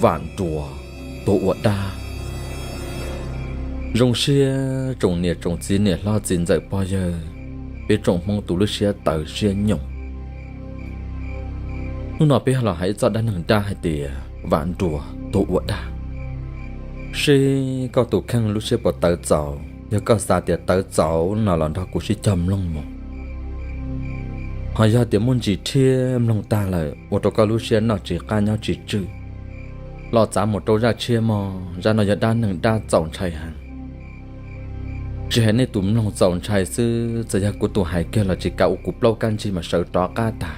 Vam Nruas tuag ua dab. Zoo siab tsoom niam tsoom txiv niam hlob txiv ntxawm pog yawg, peb tsoom Hmoob tus lub siab tawv siab nyoos. Hnub no peb ho los hais ib txoj dab neeg dab hais tias Vam Nruas tuag ua dab. Seb koj tus kheej lub siab puas tawv txaus, yog koj xav tias tawv txaus no los nrog kuv sib cog mloog mus. Ho yog tias muaj ntsis rhiab mloog tag lawm ua rau koj lub siab noj tsis qab nyob tsis tswm, los txav mus rau zaj tshiab mog. Zaj no yog dab neeg dab txaus ntshai heev. Tsis hais nej tus mloog txaus ntshai xwb, txawm yog kuv tus hais kiag los tsis kav ua kuv plaub kab ntsig mas sawv rov qab tag.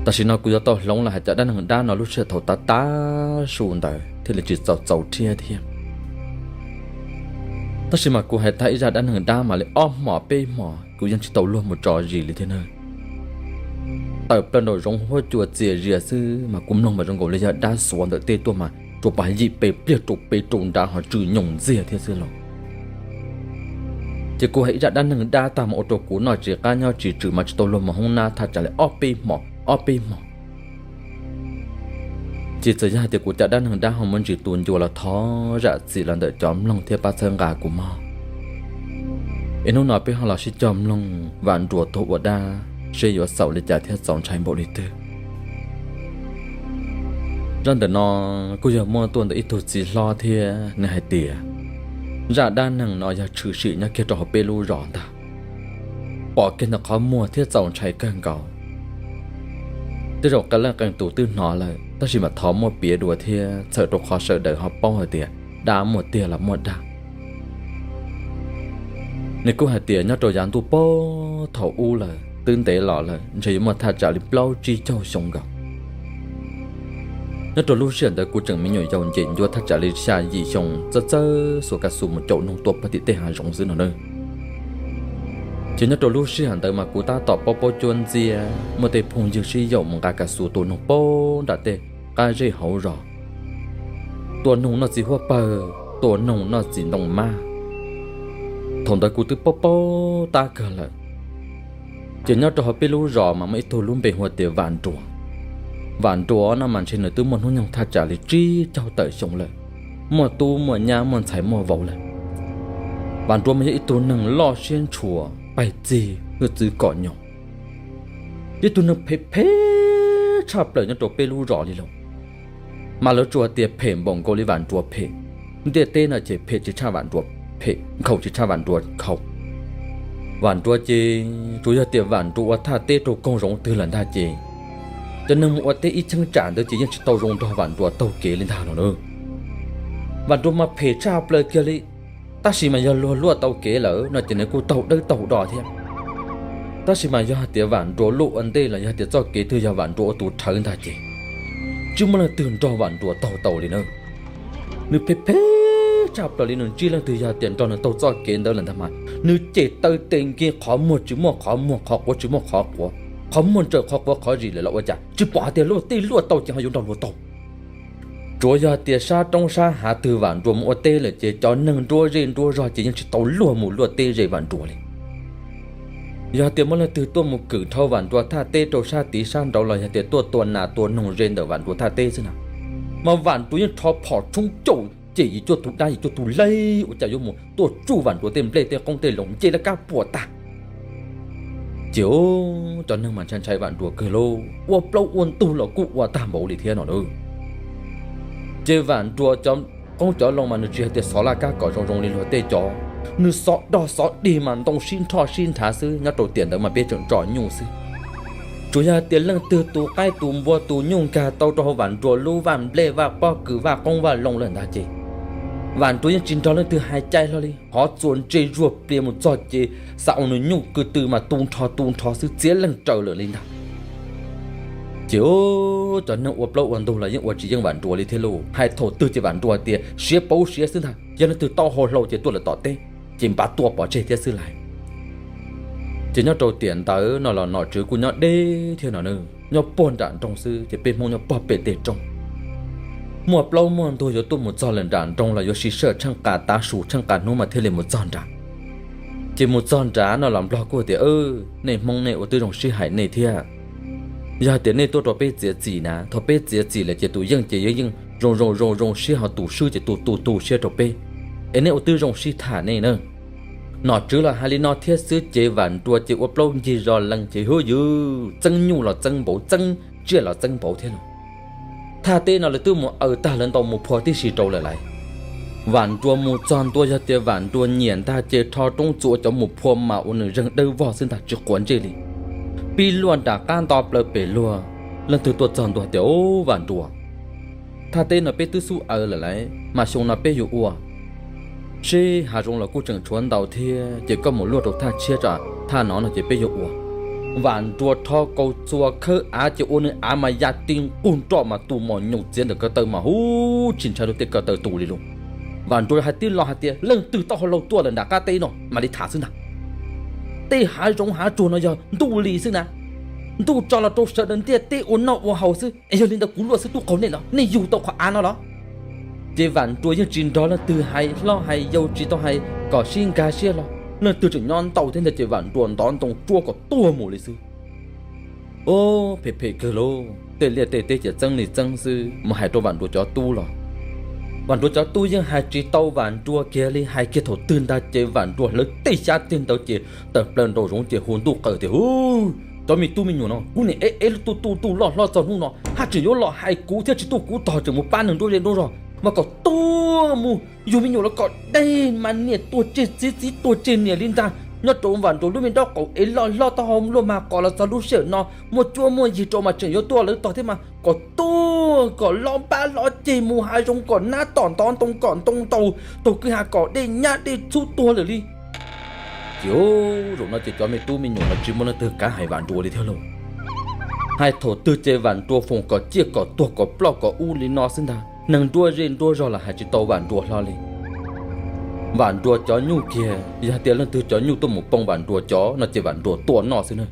Tam sim no kuv yuav tau hloov los hais cov dab neeg dab no lub sij hawm thaum tav tav su ntawd thiaj li tsis txaus txaus rhiab thiab. Tab sis mas kuv hais tag ib zaj dab neeg dab mam li ob hmos peb hmos kuv yeej tsis tau luag mus tso zis li thiab na. Tawm plaws nraum zoov huab cua txias zias xwb mas kuv mloog mas zoo nkaus li yog dab xuav ntawm tej tuaj mas tsuas pas yim pes pliag rau pes rau nrad ho tsw nyoos ntxiag thiab xwb los. Ces kuv hais ib zaj dab neeg dab tag mas ua rau kuv noj tsis qab nyob tsis tswm mas tsis tau luag mus hoob nab thaj tsam li ob peb hmos ob peb hmos. Ces txawm yog hais tias kuv cov dab neeg dab ho muaj ntsis tu ncua los thov zam txim los ntawm cov mloog thiab pab txhawb nqa kuv mog. Es hnub no peb ho los sib cog mloog Vam Nruas tuag ua dab seb yuav xaus li cas thiab txaus ntshai npaum li twg. Zaj ntawm no kuj yog muaj tuaj ntawm ib tug txiv hlob thiab nws hais tias zaj dab neeg no yog tshwm sim nyob kiag rau hauv peb lub zos ntag. Pom kiag ntawm qhov muag thiab txaus ntshai kawg nkaus. Tej zaum qee leej qee tus twb hnov lawm tab sis mas thov muab piav dua thiab txhawm rau qhov sawv daws ho paub hais tias dab muaj tiag los muaj dag. Nws kuj hais tias nyob rau yav ntuj pog thaum ub lawm twb ntev los lawm ntshe yuav muaj thaj tsam li plaub tsib caug xyoo nkaus. Nyob rau lub sij hawm ntawd kuv tseem me nyuam yaus ncem ncua thaj tsam li xya yim xyoo txawj txawj xuas ka xu mus caum noog tua pog tim tej hav zoov xwb no na. Ces nyob rau lub sij hawm ntawd mas kuv tab tom paub paub cuab ntxiab muaj tej phooj ywg sib yaum mus nqa ka xu tua noog pab nram tej qab zej hauv zos, tua noog noj txiv huab pawg, tua noog noj txiv ntoo mab. Thaum ntawd kuv twb paub paub tab kawg lawm. Ces nyob rau hauv peb lub zos mas muaj ib tug lub npe hu tias Vam Nruas. Vam Nruas no mas ntshe nws twb muaj hnub nyoog thaj tsam li tsib caug tawm xyoo lawm, muaj tub muaj nyab muaj ntxhais muaj vauv lawm. Vam Nruas mas yog ib tug neeg loj siab ntshua, pais txig hwj txwv kom nyo, ib tug neeg phem phem tshaj plaws nyob rau peb lub zos li los. Mas lawv tsuas tias phem npaum nkaus li Vam Nruas phem. Ntiaj teb no ces phem tsis tshaj Vam Nruas phem, nkhaus tsis tshaj Vam Nruas nkhaus. Vam Nruas ces tsuas yog tias Vam Nruas ua thaj teb rau koog zoov twg lawm ntag ces cov neeg mus ua teb ib cheeb tsam ntawd ces yeej tsis tau zoo nrog Vam Nruas taug kev li ntag no na. Vam Nruas mas phem tshaj plaws kiag li. Tab sis mas yog luag luaj tau kev lawm no ces nws kuj taug dawb taug do thiab. Tab sis mas yog hais tias Vam Nruas luaj ua ntej los yog tias txoj kev twg yog Vam Nruas ua tus rhawv ntag ces tsis muaj leej twg nrog Vam Nruas taug tau li na. Nws phem phem tshaj plaws li, nws ntsib leej twg yog tias nrog nws taug txoj kev ntawd lawm ntag mas nws cem taw tes nkees, qhov muag tsis muaj qhov muag, qhov quav tsis muaj qhov quav, qhov muag ntsaws qhov quav qhov zis lawm los ua cas tsis pom hais tias luag tej luaj tau ces ho yuav nrog luag taug. Tsuas yog tias sab roob sab hav twg Vam Nruas mus ua teb lawm ces cov neeg nruab zej nruab zog ces yeej tsis tau luag mus luaj teb ze Vam Nruas li. Yog tias muaj leej twg tuaj mus kwm dhau Vam Nruas thaj teb rau sab tid sab nraud los yog tias tuaj tua nas tua noog ze ntawm Vam Nruas thaj teb xwb na, mas Vam Nruas yeej rho phom tshoob caum cem yim cuaj tus dab yim cuaj tus laig ua cas yuav mus tuaj tsuj Vam Nruas tej nplej tej qoob tej loo nce laj kab puas tag. Ces cov neeg mas ntshai ntshai Vam Nruas kawg lauj, ua plaub ua ntug los kuj ua tag npaum li thiab no na. Ces Vam Nruas cov qoob cov loo mas nws tsis hais tias xov laj kab kom zoo zoo li luag tej cov, nws xov dog xov dig mas ntoo sib nrhoj sib nrhav xwb. Nyob rau tiam ntawd mas peb tseem tsom nyuj xwb. Tsuas yog hais tias leej twg tus qaib tus npua tus nyuj nkag tau rau hauv Vam Nruas lub vaj nplej vaj pob kws vaj qoob vaj loo lawm ntag ces Vam Nruas yeej tsis nrog leej twg hais cai hlo li, hov txuas ntse zuag plias mus txog ces xa ua nws nyuj kwv tw mas tu nrho tu nrho xwb, txiav leej raws lawm li ntag. Ces cov neeg ua plaub ua ntug los yeej ua tsis yeej Vam Nruas li thiab lauj. Hais thaum twg ces Vam Nruas tias siav pauv siav xwb ntag, yog leej twg tau hau hlau ces tuaj lawm tom teb, ces npaj tua pov tseg thiab xwb lauj. Ces nyob rau tiam ntawd no los nom tswv kuj nyob deb thiab no na, nyob puag nram nroog xwb ces peb Hmoob nyob puag pem tej roob. Muaj plaub muaj ntug yuav tuaj mus txog lawm nram nroog los yuav siv sij hawm tsheej qa tav su tsheej qa hnub mas thiaj li mus txog nrad. Ces mus txog nrad no los Nplog kuj tias, nej Hmoob nej ua twb zoo sib hais nej thiab. Yog hais tias nej tuaj rau peb txiav txim na, thaum peb txiav txim lawm ces tus yeej ces yeej zoo zoo zoo zoo siab, ho tus swb ces tu tu tu siab rau peb, es nej ua twb zoo sib tham nej na. Nom tswv los hais li no thiab xwb ces Vam Nrua ces ua plaub ncig zog lees ces hwb yws, txeeb nyuj los txeeb npaum, txeeb tsiaj los txeeb npaum thiab los. Thaj teb no lawv twb mus aws tag lawv ntaus mus phua tib si rau lawm lauj. Vam Nrua mus txog ntua yog tias Vam Nrua nyiam ntag ces rho roob txuas cov mus phua mas ua nws zeeg dawb vog xwb ntag tsis quav ntsej li. Pib luaj nram qab nto plaws pem luag, leej twg tuaj txog ntua tias, Ub, Vam Nrua, thaj teb no peb twb xub aws lawm lauj, mas xyoo no peb yuav ua seb hav zoov los kuj tseem tshuav ntau thiab ces koj mus luaj rau thaj tshiab tso, thaj no no ces peb yuav ua. Vam Nrua rho kaus txuas khawb av ces ua nws av mas ya ti nqug nroj mas tus mos nyoos txiav ntawm ko taw mas hub tsis ntshai rau tej ko taw tus li lus. Vam Nrua hais tib lo hais tias, Leej twg tau hau laug tuaj lawm nram qab teb no mam li tham xwb ntag. Tej hav zoov hav tsuag no yog ntuj li xwb na, ntuj tso los rau sawv daws ntiaj teb ua noj ua haus xwb es yog li ntawd kuv luaj xwb tub qaug nej los nej yug tau qhov av no los? Ces Vam Nrua yeej tsis nrog leej twg hais hlob hais yau tsis tau hais kom sib nkag siab los leej twg tseem nyob ntau thiab ntag ces Vam Nrua ntov ntoo tsuab kom tuag mus li xwb. Ub, phem phem kawg lauj, tej liaj tej teb ces txeeb li txeeb xwb mus hais rau Vam Nrua cov tub los Vam Nrua cov tub yeej hais tsis tau Vam Nrua kiag li, hais kiag thaum twg ntag ces Vam Nrua hlawv tej xyab teg ntawd ces tawm plaws nraum zoov ces hu ntuj qawm tias, Hub, cov me tub me nyuam no kuv niam ev ev tu tu tu loj hlob txog hnub no haj tseem yuav los hais kuv thiab tsis tuaj kuv tog tseem mus pab neeg nruab zej nruab zog mas kom tuag mus, yug me nyuam los kom deb mas niam tuag tseg txiv, txiv tuag tseg niam li ntag. Nyob rau Vam Nrua lub me nraub qaum ev loj hlob taub hau luaj mas qos los txog lub sij hawm no muaj cuab muaj yig rau mas tseem yuav tuaj lawv tog thiab mas kom tuag kom lob pab lob ceg mus hav zoov kom nab tom ntov ntoo kom ntoo ntaus taug kwj ha kom dej nyab dej txhub tuag lawm li. Ces zaum no ces cov me tub me nyuam los tsis muaj leej twg kav hais Vam Nrua li thiab lauj. Hais thaum twg ces Vam Nrua foom kom ciaj kom tuag kom ploj kom ub li no xwb ntag, neeg nruab zej nruab zog los hais tsis tau Vam Nrua hlo li. Vam Nrua cov nyuj kiag yog tias leej twg cov nyuj tuaj mus poob Vam Nrua cov no ces Vam Nrua tua noj xwb na.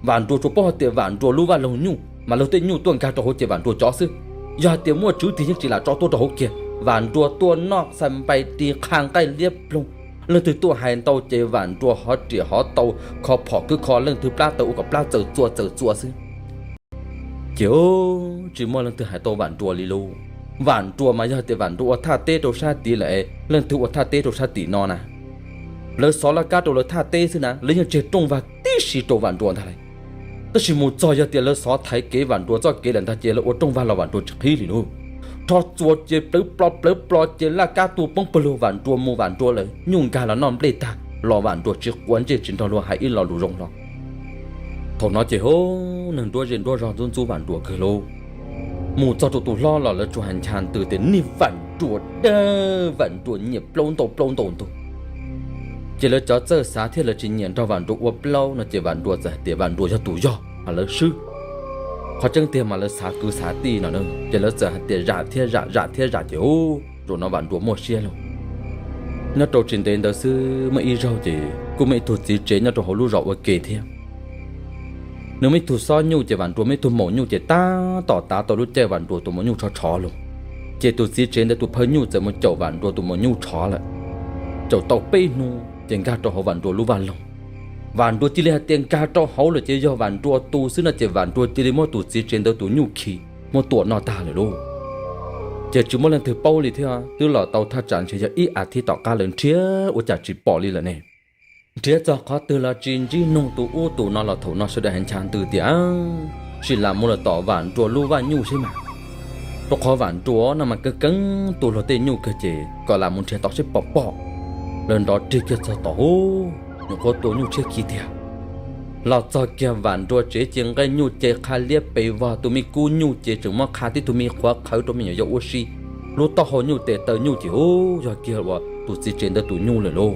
Vam Nrua tsuas paub hais tias Vam Nrua lub vaj loog nyuj mas luag tej nyuj tuaj nkag rau hauv ces Vam Nrua cov xwb. Yog hais tias muaj tswv tig yeej tsis lam tso tuaj rau hauv kiag, Vam Nrua tua noj xa npai ris qha nqaij liab ploog. Leej twg tuaj hais ntau ces Vam Nrua hov riam hov tau, kho phom kwb kho, leej twg plab taw ua kom plab txawm txua txawm txua xwb. Ces tsis muaj leej twg hais tau Vam Nrua li lauj. Vam Nrua mas yog tias Vam Nrua ua thaj teb rau sab tid lawm, leej twg ua thaj teb rau sab tim no na, lawv xov laj kab rau lawv thaj teb xwb na, lawv yeej tseg rooj vag tib si rau Vam Nrua ntag lauj. Tab sis mus txog yog tias lawv xov thaiv kev Vam Nrua txoj kev lawm ntag ces lawv ua rooj vag los Vam Nrua tsis qhib li lauj. Rho txuas ces plawv plo plawv plo ces laj kab tuaj poob pawg lug Vam Nrua mus Vam Nrua lawm, nyuj nkag los noj nplej tag los Vam Nrua tsis quav ntsej tsis nrog luag hais ib lo lus zoo hlo. Thaum no ces hub, neeg nruab zej nruab zog ntxub ntxub Vam Nrua kawg lauj. Mus txog rau tus hlob los lawv tsuas hais ncha ntws tias niag Vam Nrua dab, Vam Nrua nyiam plaub ntaug plaub ntaug ntug. Ces lawv cov txawj xav thiab lawv tsis nyiam nrog Vam Nrua ua plaub no ces Vam Nrua txawm hais tias Vam Nrua yog tus yog, mas lawv swb. Qhov tseeb tiag mas lawv xav kwv xav tij no na, ces lawv txawm hais tias zam thiab zam zam thiab zam ces hub, zaum no Vam Nrua muaj siab lauj. Nyob rau tsis ntev ntawd xwb muaj ib zaug ces kuj muaj ib tug txiv tsev nyob rau hauv lub zos ua ke thiab. Nws muaj ib tug xob nyuj ces Vam Nrua muaj ib tug maum nyuj ces tab tom tav tau lub caij Vam Nrua tus maum nyuj tshov tshov los. Ces tus txiv tsev ntawd tus phawj nyuj txawm mus caum Vam Nrua tus maum nyuj tshov lawm. Caum tau peb hnub ces nkag rau hauv Vam Nrua lub vaj loog. Vam Nrua cia li hais tias nkag rau hauv lawm ces yog Vam Nrua tus xwb no ces Vam Nrua cia li muab tus txiv tsev ntawd tus nyuj khi muab tua noj tag lawm lauj. Ces tsis muaj leej twg paub li thiab, twb los tau thaj tsam ntshe yog ib as thiv tom qab lawm nrhiav ua cas tsis pom li lawm ne. Nrhiav txog qhov twg los tsis ntsib, nug tus ub tus no los thaum no sawv daws hais ncha ntws tias sim lam mus lawm tom Vam Nrua lub vaj nyuj seb mas, rau qhov Vam Nrua no mas keeb keeb tua luag tej nyuj kawg ces kom lam mus nrhiav tod seb pom pom. Lawv nrov rig kiag txog tod hub, nyuam qhuav tua nyuj tshiab khi tiag. Los txog kiag Vam Nrua tsev ces nqaij nyuj ces qha liab pes vog, tus me kub nyuj ces tseem muab qha tib tug me qhuav qhawv rau me nyuam yaus ua si. Lub taub hau nyuj tes taw nyuj ces hub, yog kiag uas tus txiv tsev ntawd tus nyuj lawm lauj.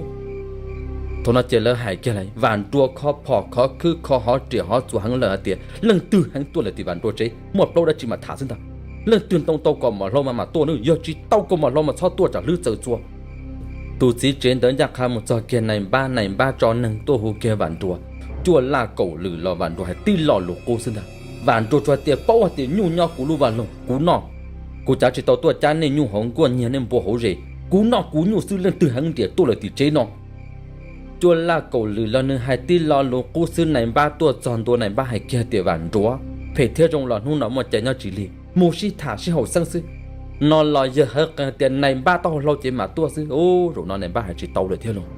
Thaum no ces lawv hais kiag lawm, Vam Nrua kho phom khov khwb kho hov riam hov txuas heev lawm hais tias leej twg heev tuaj lawm tim Vam Nrua tsev muaj plaub dab tsi mas tham xwb ntag. Leej twg ntoo tau kaus mom hlau mas mam tuaj nawb, yog tsis tau kaus mom hlau mas txhob tuaj tsam hlwb txawm txua. Tus txiv tsev ntawd ncaj qha mus txog kiag nais npab, nais npab tso neeg tuaj hu kiag Vam Nrua cuaj laj kaum lwm los Vam Nrua hais tib lo lus qub xwb ntag. Vam Nrua tsuas hais tias paub hais tias nyuj nyob kuv lub vaj loog kuv noj, kuv cav tsis tau tuaj cab nej nyuj hauv nkuaj nyiag nej npua hauv zes, kuv noj kuv nyuj xwb, leej twg heev nriam tuaj lawm tim tsev no. Cuaj laj kaum lwm los nws hais tib lo lus qub xwb nais npab tuaj txog ntua nais npab hais kiag tias Vam Nrua, phem thiab zoo los hnub no muaj cai nyob tsis lig, mus sib tham sib haum xeeb xwb. No los yawg hawv qees tias nais npab taub hau hlau ces mam tuaj xwb. Ub, zaum no nais npab hais tsis tau lawm thiab lauj.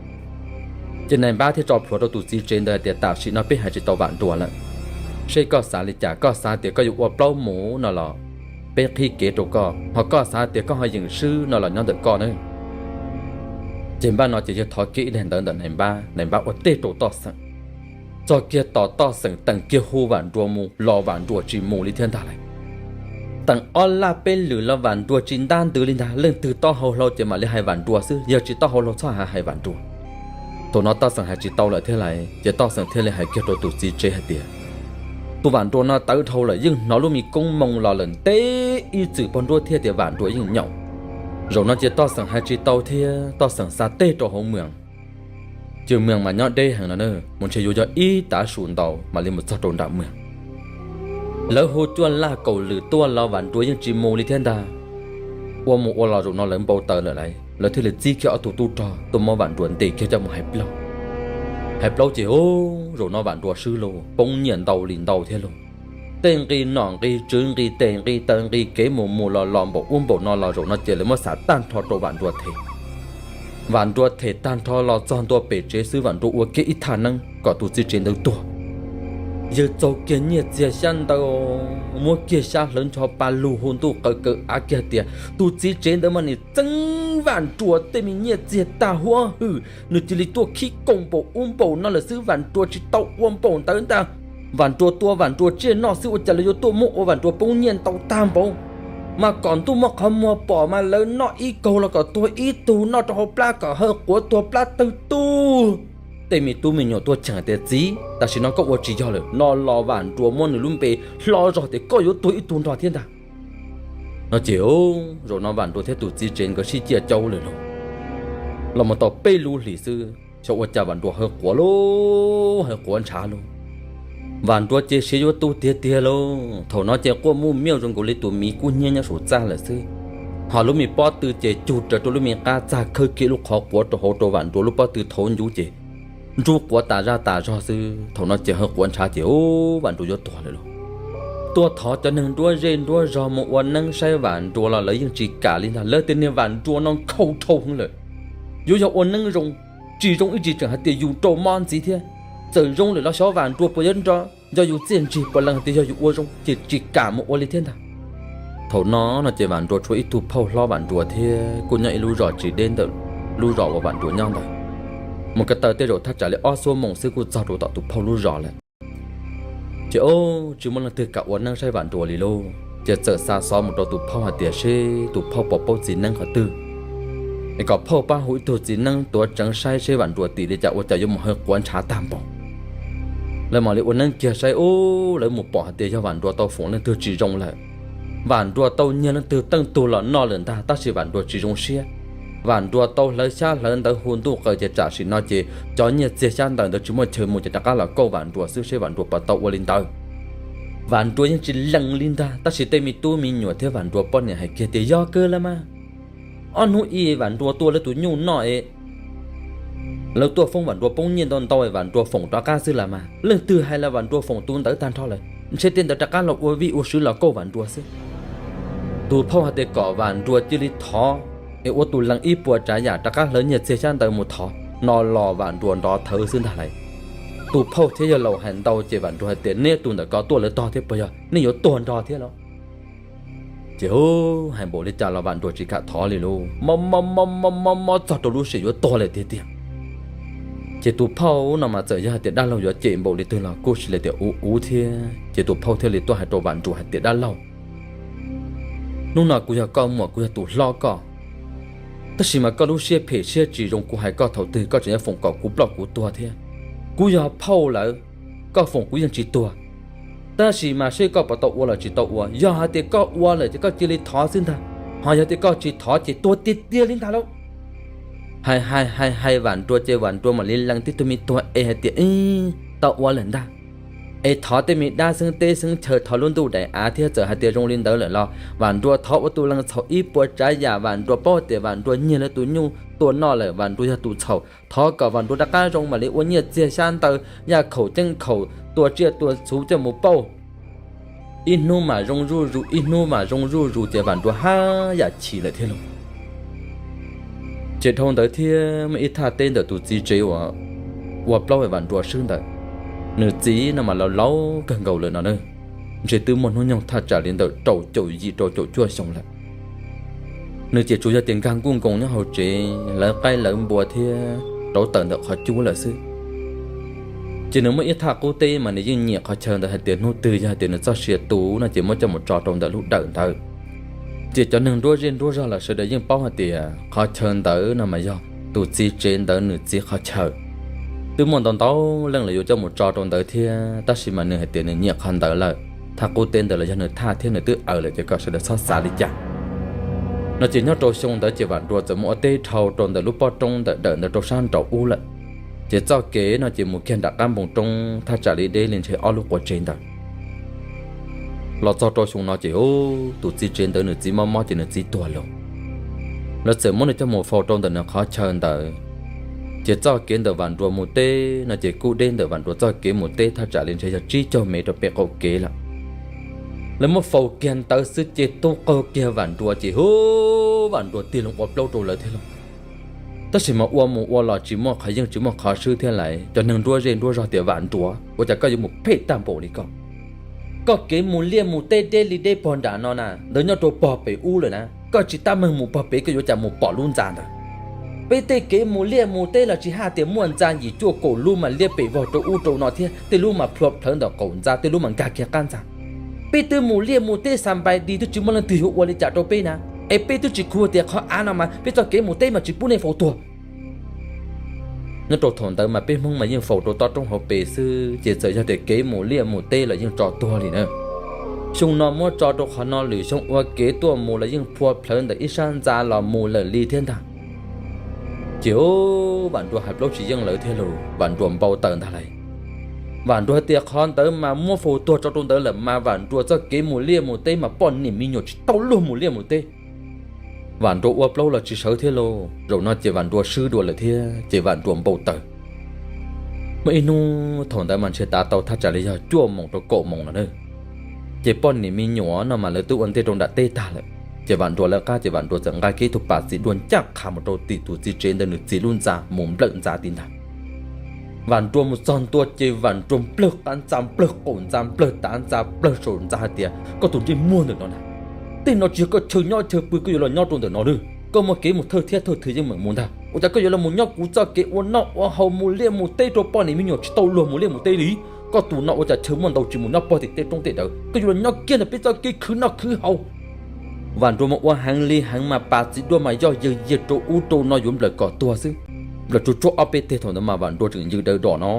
Ces nais npab thiaj tso plhuav rau tus txiv tsev ntawd hais tias tam sim no peb hais tsis tau Vam Nrua lawm. Seb koj xav li cas, koj xav tias koj yuav ua plaub mus no los peb qhib kev rau koj, ho koj xav tias koj ho yeem swb no los nyob ntawm koj na. Ces npaj no ces yawg thov kiag ib daim ntawv ntawm nais npab, nais npab ua tej rau Toj Xeem. Txog kiag tom Toj Xeem teem kiag hu Vam Nrua mus los Vam Nrua tsis mus li thiab ntag lauj. Teem ob laj peb lwm los Vam Nrua tsis ntab ntws li ntag, leej twg taub hau hlau ces mam li hais Vam Nrua xwb, yog tsis taub hau hlau txhob hais hais Vam Nrua. Thaum no Toj Xeem hais tsis tau lawm thiab lauj, ces Toj Xeem thiaj li hais kiag rau tus txiv tsev hais tias tus Vam Nrua no tawv dhau lawm, yeej hnov lub me koob moo los lawm ntev ib txwm pog nruab thiab tias Vam Nrua yeej nyaum. Zaum no ces Toj Xeem hais tsis tau thiab, Toj Xeem xa tej rau hauv moos. Ces moos mas nyob deb heev no na, mus ntshe yuav yog ib tav su ntau mam li mus txog rau nram moos. Lawv hu cuaj laj kaum lwm tuaj los Vam Nrua yeej tsis mus li thiab ntag. Ua mus ua los zaum no lawv npau taws lawm lauj, lawv thiaj li txib kiag ob tug tub rog tuaj muab Vam Nrua ntes kiag coj mus hais plaub. Hais plaub ces ub, zaum no Vam Nrua swb lauj, poob nyiaj ntau li ntau thiab lauj. Tej nqi nom nqi tswv nqi tes nqi taw nqi kev mus mus los los npaum ub npaum no los zaum no ces lawv muab xav tag nrho rau Vam Nrua them. Vam Nrua them tag nrho los txog ntua pem tsev xwb Vam Nrua ua kiag ib thaj neeb kom tus txiv tsev ntawd tuag. Yawg txaug kiag nyiaj txiag xyab ntawv, muab kiag xyab hlawv ncho pa lug hu ntuj qaws kaw av kiag tias tus txiv tsev ntawd mas nim txeeb Vam Nrua tej me nyiaj txiag tag huab hwm, nws cia li tuaj khib koos npaum ub npaum no lawm xwb, Vam Nrua tsis tau ua npaum ntawd ntag. Vam Nrua tua Vam Nrua tsiaj noj xwb ua cas lawv yuav tuaj muab ua Vam Nrua poob nyiaj ntau tag npaum. Mas kom ntuj muab qhov muag pom mas lawv noj ib kaug los kom tuag ib tug, noj rau hauv plab kom hawj quav tuag plab tawg tug. Tej me tub me nyuam tuaj cheem tias txiv, tam sim no koj ua tsis yog lawm no los Vam Nrua muab nws lub npe hlo zog tias koj yuav tuag ib tug nrog thiab ntag. No ces zaum no Vam Nrua thiab tus txiv tsev nkawd sib ciaj caub lawm lauj. Los mus tau peb lub hlis xwb xyov ua cas Vam Nrua hawj quav lauj, hawj quav ntshav lauj. Vam Nrua ces siav yuav tu tiag tiag lauj. Thaum no ces quaj muj miauj zoo nkaus li tus miv kub hnyiab nyob saum txaj lawm xwb. Ho lub me pob tw ces cug raws rau lub me qab txag khawb kiag lub qhov quav rau hauv rau Vam Nrua lub pob tw thaum ncuv ces ntsub quav tas zaj tas zog xwb. Thaum no ces hawj quav ntshav ces ub, Vam Nrua yuav tuag lawm lauj. Tuaj thov cov neeg nruab zej nruab zog mus ua neeb saib Vam Nrua los lawv yeej tsis kam li ntag, lawv tias niag Vam Nrua no nkhaus dhau heev lawm. Yuav yog ua neeb zoo, tsis zoo ib tsis tseem hais tias yus rau mob ntxiv thiab. Txawm zoo lawm los xyov Vam Nrua puas yuav nco yus txiaj ntsig, puas lees hais tias yog yus ua zoo ces tsis kam mus ua li thiab ntag. Thaum no no ces Vam Nrua tshuav ib tug phauj hlob Vam Nrua thiab kuj nyob ib lub zos tsis deb ntawm lub zos uas Vam Nrua nyob ntawd. Mus ko taw tej zaum thaj tsam li ob xuab moos xwb kuj txog rau tom tus phauj lub zos lawm. Ces ub, tsis muaj leej twg kam ua neeb saib Vam Nrua li lauj. Ces txawm xa xov mus rau tus phauj hais tias seb tus phauj puas paub txiv neeb qhov twg, es kom phauj pab hu ib tug txiv neeb tuav tseev saib seb Vam Nrua tim li cas ua cas yuav mus hawj quav ntshav tag npaum. Lawv mam li ua neeb kiag saib ub, lawv mus pom hais tias yog Vam Nrua tau foom leej twg tsis zoo lawm. Vam Nrua tau nyiag leej twg teej tug los noj lawm ntag, tab sis Vam Nrua tsis zoo siab. Vam Nrua tau hlawv xyab hlawv ntawv hu ntuj qaws ces tam sim no ces cov nyiaj txiag xyab ntawv ntawd tsis muaj chaw mus ces rov qab los kauj Vam Nrua xwb seb Vam Nrua puas tau ua li ntawd. Vam Nrua yeej tsis lees li ntag, tab sis tej me tub me nyuam thiab Vam Nrua poj niam hais kiag tias yog kawg lawm mas. Ob hnub ib Vam Nrua tua lawv tus nyuj noj es lawv tuaj foob Vam Nrua poob nyiaj ntau ntau es Vam Nrua foom rov qab xwb las mas. Leej twg hais los Vam Nrua foom tus ntawd tag nrho lawm, ntshe tej ntawd rov qab los ua vij ua sw los kauj Vam Nrua xwb. Tus phauj hais tias kom Vam Nrua cia li thov es ua tus lees ib puas tsav yam rov qab hlawv nyiaj txiag xyab ntawv mus thov no los Vam Nrua nrov thawv xwb ntag lauj. Tus phauj thiab yawg laus hais ntau ces Vam Nrua hais tias neb tus ntawm ko tuaj lawv tog thiab puas yog nej yuav tuag nrog thiab los? Ces ub, hais npaum li cas los Vam Nrua tsis kam thov li lauj, mob mob mob mob mob txog rau lub sij hawm yuav tuag lawm tiag tiag. Ces tus phauj no mas txawm yog hais tias dab laug yuav cem npaum li twg los kuj sis li tias ub ub thiab. Ces tus phauj thiaj li tuaj hais rau Vam Nrua hais tias dab laug, hnub no kuv yog koj muam, kuv yog tus hlob koj, tab sis mas koj lub siab phem siab tsis zoo, kuv hais koj thaum twg koj tseem yuav foom kom kuv ploj kuv tuag thiab. Kuv yog phauj lawm, koj foom kuv yeej tsis tuag, tab sis mas seb koj puas tau ua los tsis tau ua. Yog hais tias koj ua lawm ces koj cia li thov xwb ntag, ho yog tias koj tsis thov ces tuag tiag tiag li ntag lauj. Hais hais hais hais Vam Nrua ces Vam Nrua mam li lees tib tug me tuag es hais tias tau ua lawm ntag. Es thov tej me dab xeeb teb xeeb chaw, thov lub ntuj daim av thiab, txawm hais tias zoo li ntawd lawm los Vam Nrua thov ua tus lees txhaum ib puas tsav yam, Vam Nrua paub tias Vam Nrua nyiag lawv tus nyuj tua noj lawm, Vam Nrua yog tus txhaum, thov kom Vam Nrua rov qab zoo mam li ua nyiaj txiag xyab ntawv, yaj khaum ceeb khaum, tua tsiaj tua txhu coj mus pauj. Ib hnub mas zoo zuj zus, ib hnub mas zoo zuj zus ces Vam Nruas haj yam chim lawm thiab lauj. Ces dhau ntawd thiab muaj ib thaj teb ntawm tus txiv tsev uas ua plaub Vam Nruas swb ntawd, nws txiv no mas laus laus kawg nkaus lawm no na, ntshe twb muaj hnub nyoog thaj tsam li ntawm rau caum yim rau caum cuaj xyoo lawm. Nws ces tsuas yog tias nkag nkuj nkoos nyob hauv tsev lawv qaib lawv npua thiab rauv taws ntawm qhov cub lawm xwb. Ces nws muaj ib thaj qub teb mas nws yeej nyiam qhov chaw ntawd hais tias hnub twg yog hais tias nws txoj sia tu no ces muab coj mus tso rau ntawm lub dawm ntawd. Ces cov neeg nruab zej nruab zog los sawv daws yeej paub hais tias qhov chaw ntawd no mas yog tus txiv tsev ntawd nws txiv qhov chaw. Twb muaj ntau ntau leej los yuav coj mus tso rau ntawd thiab, tab sis mas nws hais tias nws nyiam qhov ntawd lawm, thaj qub teb ntawd los yog nws thaj thiab nws twb aws lawm ces kom sawv daws txhob xav li cas. No ces nyob rau xyoo ntawd ces Vam Nruas txawm mus ua teb dhau rau ntawm lub pob roob ntawm dawm ntawd rau sab nraum ub lawm. Ces txoj kev no ces mus kiag nram qab npoo roob thaj tsam li deb li ntshe ob lub quav tsev ntawd. Los txog rau xyoo no ces tus txiv tsev ntawd nws txiv mob mob ces nws txiv tuag lawm. Lawv txawm muab nws coj mus faus rau ntawm nws qhov chaw ntawd. Ces txoj kev ntawm Vam Nruas mus teb no ces kuj deb ntawm Vam Nruas txoj kev mus teb thaj tsam li ntshe yog tsib caug mev rau pem qaum kev lawm. Lawv muab faus kiag ntawd xwb ces tub qaug kiag Vam Nruas ces hu, Vam Nruas tig loo ua plaub rau lawv thiab lauj. Tab sis mas ua mus ua los tsis muaj qhov yeej tsis muaj qhov swb thiab lawm, cov neeg nruab zej nruab zog tias Vam Nruas ua cas koj yuav mus phem tag npaum li koj. Koj kev mus liaj mus teb deb li deb pog nram no na, ntawd nyob rau pog pem ub lawm na, koj tsis tab meeg mus pog pem koj yuav cas mus pom lub ntxa ntawd. Peb tej kev mus liaj mus teb los tsis haj tias muaj ntxa yim cuaj kaum lub mas liab pem vog rau ub rau no thiab, tej lub mas plhuav plhawv ntawm qaum ntxa, tej lub mas nkag kiag qab ntxa. Peb twb mus liaj mus teb xa npais di twb tsis muaj leej twg yuav ua li cas rau peb na, es peb twb tsis khuv tias qhov av no mas peb txoj kev mus teb mas tsis pub nej faus tuag. Nyob rau thaum ntawd mas peb Hmoob mas yeej faus rau toj roob hauv pes xwb, ces txawm yog tias kev mus liaj mus teb los yeej tso tuag li na. Xyoo no muab tso rau qhov no, lwm xyoo ua kev tuaj mus los yeej phua plhawv ntawm ib sab ntxa los mus lawm li thiab ntag. Ces Vam Nruas hais plaub tsis yeej lawv thiab lauj, Vam Nruas npau taws ntag lauj. Vam Nruas hais tias qhov ntawd mas muab faus tuag tso rau ntawd lawm mas Vam Nruas txoj kev mus liaj mus teb mas poj niam me nyuam tsis tau luag mus liaj mus teb. Vam Nruas ua plaub los tsis sawv thiab lauj, zaum no ces Vam Nruas swb dua lawm thiab ces Vam Nruas npau taws. Muaj ib hnub thaum ntawd mas ntshe tav tau thaj tsam li yog cuaj moos rau kaum moos no na, ces poj niam me nyuam no mas lawv twb ua ntej rau nram teb tag lawm. Ces Vam Nruas lawv qab ces Vam Nruas txawm nqa kiag ib tug pas txiv duaj ncaj qha mus rau tim tus txiv tsev ntawd nws txiv lub ntxa mus nplawm ntxa tim ntag. Vam Nruas mus txog ntua ces Vam Nruas nplawg qab ntxa, nplawg qaum ntxa, nplawg tav ntxa, nplawg saum ntxa hais tias, koj tus ntsej muag ntawm no na, tej no tsis yog koj chaw nyob chaw pw, koj yuav los nyob rau ntawm no lawm. Koj muaj kev mus thawj thiab thawj twg yeej meem mus ntag, ua cas koj yuav los mus nyob kuv txoj kev ua noj ua haus mus liaj mus teb rau poj niam me nyuam tsis tau luag mus liaj mus teb li? Koj tus no ua cas chaw muaj ntau tsis mus nyob pog tim tej roob tej dawm, koj yuav los nyob kiag ntawm peb txoj kev khwv noj khwv haus. Vam Nruas mas ua heev li heev mas pas txiv duaj mas yoj yawg yiag rau ub rau no yuav nplawm kom tuag xwb. Nplawm tsuag tsuag ob peb teg thaum ntawd mas Vam Nruas tseem yws daws dom no,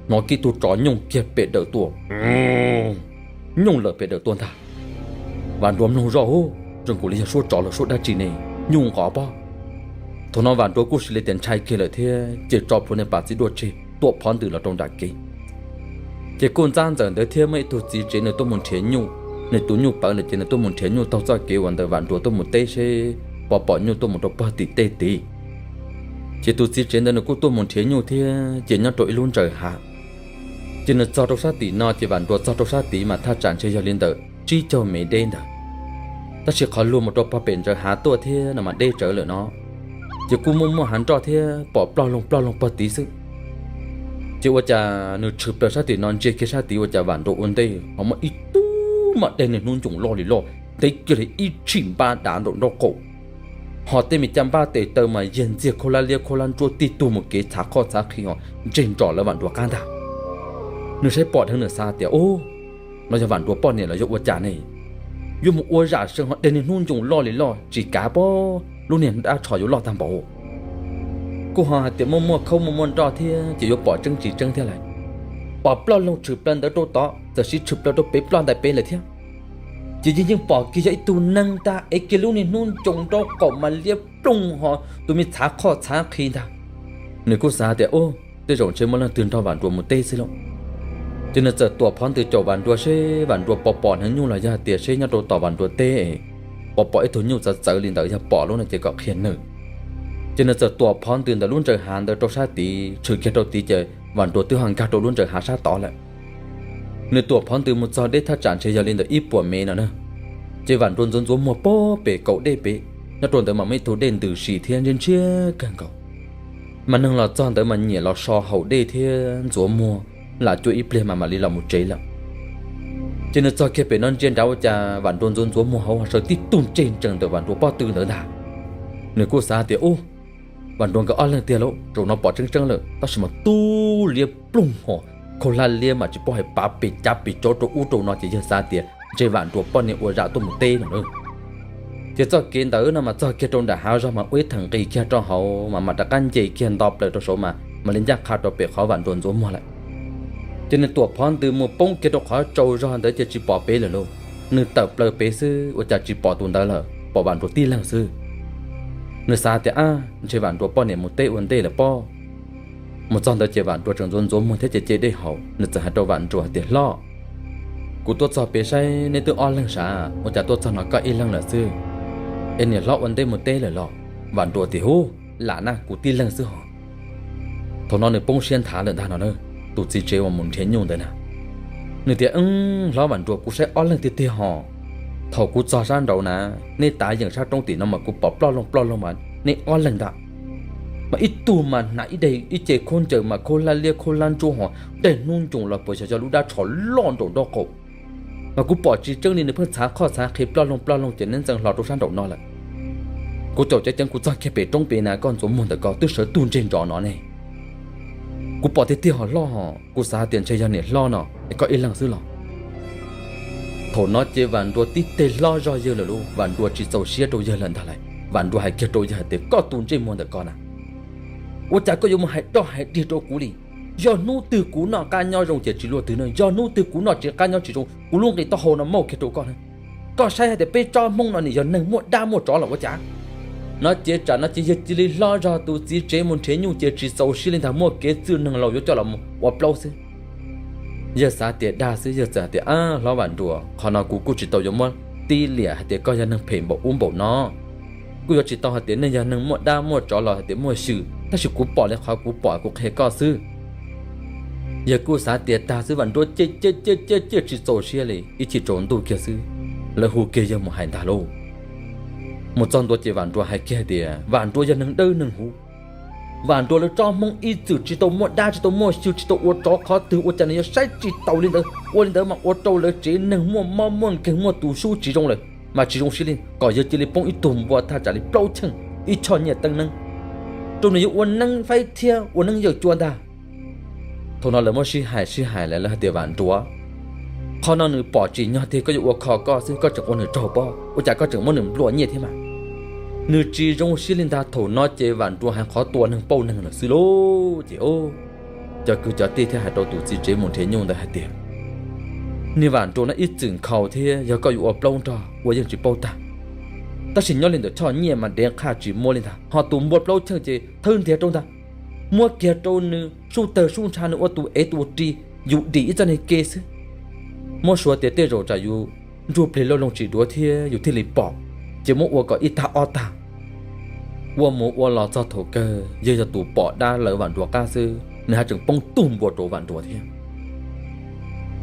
hnov kiag tug tsov nyooj kiag pem dawm tuaj, nyooj lawm pem dawm tuaj ntag. Vam Nruas mloog zoj, hu, zoo nkaus li yog suab tsov los suab dab tsi ne, nyooj nqos pob. Thaum no Vam Nruas kuj sis li tias ntshai kiag lawm thiab ces tso plhuav niag pas txiv duaj tseg tuam phov ntws los rau nram kev. Ces kuj ntxab ntxawm ntawd thiab muaj ib tug txiv tsev nws tuaj mus nrhiav nyuj, nws tus nyuj pawv lawm ces nws tuaj mus nrhiav nyuj taug txoj kev uas ntawd Vam Nruas tuaj mus teb seb puas pom nyuj tuaj mus rau pog tim tej tid. Ces tus txiv tsev ntawd nws kuj tuaj mus nrhiav nyuj thiab ces nyob rau ib lub ntsaws hav. Ces nws txog rau sab tim no ces Vam Nruas txog rau sab tid mas thaj tsam ntshe yog li ntawm tsib caug mev deb ntawd. Tab sis qhov luag mus rau pog pem ntsaws hav tuaj thiab no mas deb tsawv lawm no, ces kuj muaj muaj hav nroj thiab pom ploj loog ploj loog pog tid xwb. Ces ua cas nws tshwm plaws sab tim no ntsia kiag sab tid ua cas Vam Nruas ua ntej ho muaj ib tug mas dej niag hnub ncoos loj li loj ntev kiag li ib tshim npab dav nraum nraub qaum, ho tej me caj npab tes taw mas yag ntxiag khaub hlab liab khaub hlab ntsuab tig tuag mus kev txhav qhoj txhav qhi ho ntseg nrom lawv Vam Nruas qab ntag. Nws saib pom dheev nws xav tias, ub, no yog Vam Nruas poj niam los yog ua cas ne? Yuav mus ua zam seev ho dej niag hnub ncoos loj li loj tsis kav pob lub niag dab tsho yuav loj tag npaum. Kuj ho hais tias muaj muaj khaub muaj muaj nroj thiab ces yuav pom tseeb tsis tseeb thiab lawm. Pom ploj loog tshwm plaws ntawd rau tod txawm siv tshwm plaws rau pem ploj ntais pem lawm thiab. Ces yeej yeej pom kiag yog ib tug neeg ntag es kiag lub niag hnub ncoos nraub qaum mas liab ploog ho tus me txhav qhoj txhav qhi ntag. Nws kuj xav tias, ub, tej zaum ntshe muaj leej twg nrog Vam Nruas mus teb xwb lauj. Ces nws txawm tuam phov ntws caum Vam Nruas seb Vam Nruas pom pom hneev nyuj los yog hais tias seb nyob rau tom Vam Nruas teb puas pom ib tug nyuj txawv txawv li ntawd, yog pom lub no ces kom qhia nws. Ces nws txawm tuam phov ntws ntawm lub ntsaws hav ntawd rau sab tid, tshwm kiag rau tid ces Vam Nruas twb ho nkag rau lub ntsaws hav sab tod lawm. Nws tuam phov ntws mus txog deb thaj tsam ntshe yog li ntawm ib puas mev no na. Ces Vam Nruas ntxuav ntxuav muag pog pem kaum dej pem, nyob rau ntawd mas muaj ib tug dej ntws si thiab ntshiab ntshiab kawg nkaus. Mas neeg los txog ntawd mas nyiam los so haus dej thiab ntxuav muag, lam cuab ib pliag mas mam li los mus tsev lawm. Ces nws txog kiag pem no ntsia nrad ua cas Vam Nruas ntxuav ntxuav muag hauv sawv tib tug ntseg ntsees ntawm Vam Nruas pob tw ntawd ntag. Nws kuj xav tias, ub, Vam Nruas nkawd ob leeg tiag lauj, zaum no pom tseeb tseeb lawm, tab sis mas tub liab ploog ho khaub hlab liab mas tsis paub hais pav pes cav pes cov rau ub rau no ces yawg xav tias ntshe Vam Nruas poj niam ua zam tuaj mus teb no na. Ces txoj kev ntawd no mas txog kiag rau nram hav zog mas ua ib theem nqis kiag rau hauv mas mam rov qab nce kiag nto plaws rau saud mas mam li ncaj qha rau pem qhov Vam Nruas ntxuav muag lawm. Ces nws tuam phov ntws mus poob kiag rau qhov tsaus zog ntawd ces tsis pom pem lawm lauj. Nws tawm plaws pem xwb ua cas tsis pom tus ntawd lawm, pom Vam Nruas tib leeg xwb. Nws xav tias, ab, ntshe Vam Nruas poj niam mus teb ua ntej lawm pob. Mus txog ntawd ces Vam Nruas tseem ntxuav ntxuav muag thiab ces ce dej haus, nws txawm hais rau Vam Nruas hais tias, hlob, kuv tuaj txog pem saib neb twb ob leeg sav, ua cas tuaj txog no koj ib leeg lawm xwb? Es niam hlob ua ntej mus teb lawm los? Vam Nruas tias, hub, lam na, kuv tib leeg xwb hos. Thaum no nws poob siab nthav lawm ntag no na, tus txiv tsev uas mus nrhiav nyuj ntawd na. Nws tias, hlob Vam Nruas, kuv saib ob leeg tiag tiag hos. Thaum kuv txog sab nraud na, nej tav yeem sab roob tim no mas kuv pom ploj loog ploj loog mas nej ob leeg ntag. Mas ib tug mas hnav ib daim ib ce khaub ncaws mas khaub hlab liab khaub hlab ntsuab hos daim hnub ncoos los puas xyov yog lub dab tsho loj nraum nraub qaum. Mas kuv pom tsis tseeb li, nws pheej txhav qhoj txhav qhi ploj loog ploj loog ces neb ntxeev hlo rau sab nraum no lawm. Kuv caum ceev ceev kuv txog kiag pem roob pem na, koj ntxuav muag ntawm ko twb sawv tug ntseg ntsoov no ne. Kuv pom tiag tiag hos hlob hos, kuv xav hais tias ntshe yog niam hlob no es koj ib leeg xwb los? Thaum no ces Vam Nruas tib teg hlob zog yawg lawm lauj, Vam Nruas tsis txaus siab rau yawg lawm ntag lauj. Vam Nruas hais kiag rau yawg hais tias koj tus ntsej muag ntawm ko na, ua cas koj yuav mus hais doj hais dig rau kuv li? Yog hnub twg kuv noj qab nyob zoo ces tsis luaj twg no, yog hnub twg kuv noj tsis qab nyob tsis zoo kuv lub nqi taub hau no maub kiag rau koj na. Koj saib hais tias peb tsob Hmoob no nim yog neeg muaj dab muaj tsov los ua cas? No ces tsam no ces yawg cia li hlob zog tus txiv tsev mus nrhiav nyuj ces tsis txaus siab li ntag, muaj kev txwj neeg laus yuav coj los ua plaub xwb. Yawg xav tias dag xwb, yawg txawm hais tias, ab, hlob Vam Nruas, qhov no kuv kuj tsis tau yuav muab tib liam hais tias koj yog neeg phem npaum ub npaum no. Kuj yuav tsis tau hais tias nej yog neeg muaj dab muaj tsov los hais tias muaj xyw, tab sis kuv pom li qhov kuv pom kuv qhia koj xwb. Yawg kuj xav tias tag xwb, Vam Nruas ciaj ciaj ciaj ciaj tsis txaus siab li, ib chim tsaus ntuj kiag xwb, lawv hu kiag yawg mus hais ntag lauj. Mus txog ntua ces Vam Nruas hais kiag tias Vam Nruas yog neeg dawb neeg huv, Vam Nruas lawv tsob Hmoob ib txwm tsis tau muaj dab tsis tau muaj xyw tsis tau ua tsov qhov twg ua cas nws yuav saib tsis taus li ntawd, ua li ntawd mas ua rau lawv tsev neeg muaj mob muaj nkeeg muaj tus sub tsis zoo lawm, mas tsis zoo siab li, kom yawg cia li poob ib tug npua thaj tsam li plaub cheej ib choj nyiaj teeb neeb rau nws yuav ua neeb faib thiab ua neeb yawm cua ntag. Thaum no lawv muab sib hais sib hais lawm lawv hais tias Vam Nruas, qhov no nws pom tsim nyog tiag koj yuav ua kho koj xwb, koj tseem ua nws raug pob, ua cas koj tseem muab nws nplua nyiaj thiab mas? Nws tsis zoo siab li ntag. Thaum no ces Vam Nruas hais qhov tua neeg pauj neeg lawm xwb lauj. Ces cov kwv cov tij thiaj hais rau tus txiv tsev mus nrhiav nyuj ntawd hais tias, niag Vam Nruas no ib txwm nkhaus thiab, yog koj yuav ua plaub nrog ua yeej tsis paub tag, tab sis nyob li ntawm choj nyiaj mas dev qhaj tsis muab li ntag, ho tus npua plaub cheej ces thawb ntiag rau ntag, muab kiag rau nws sub tawg sub ntsha, nws ua tus ev tus ri, yus dim ib txoj niag ke xwb. Muab suav tias tej zaum tsam yus nruj plig loj loo tsis duav thiab yus thiaj li pom, ces muab ua kom ib tag ob tag. Ua mus ua los txog thaum kawg yawg yog tus pom dab lawv Vam Nruas qab xwb, nws haj tseem poob tug npua rau Vam Nruas thiab.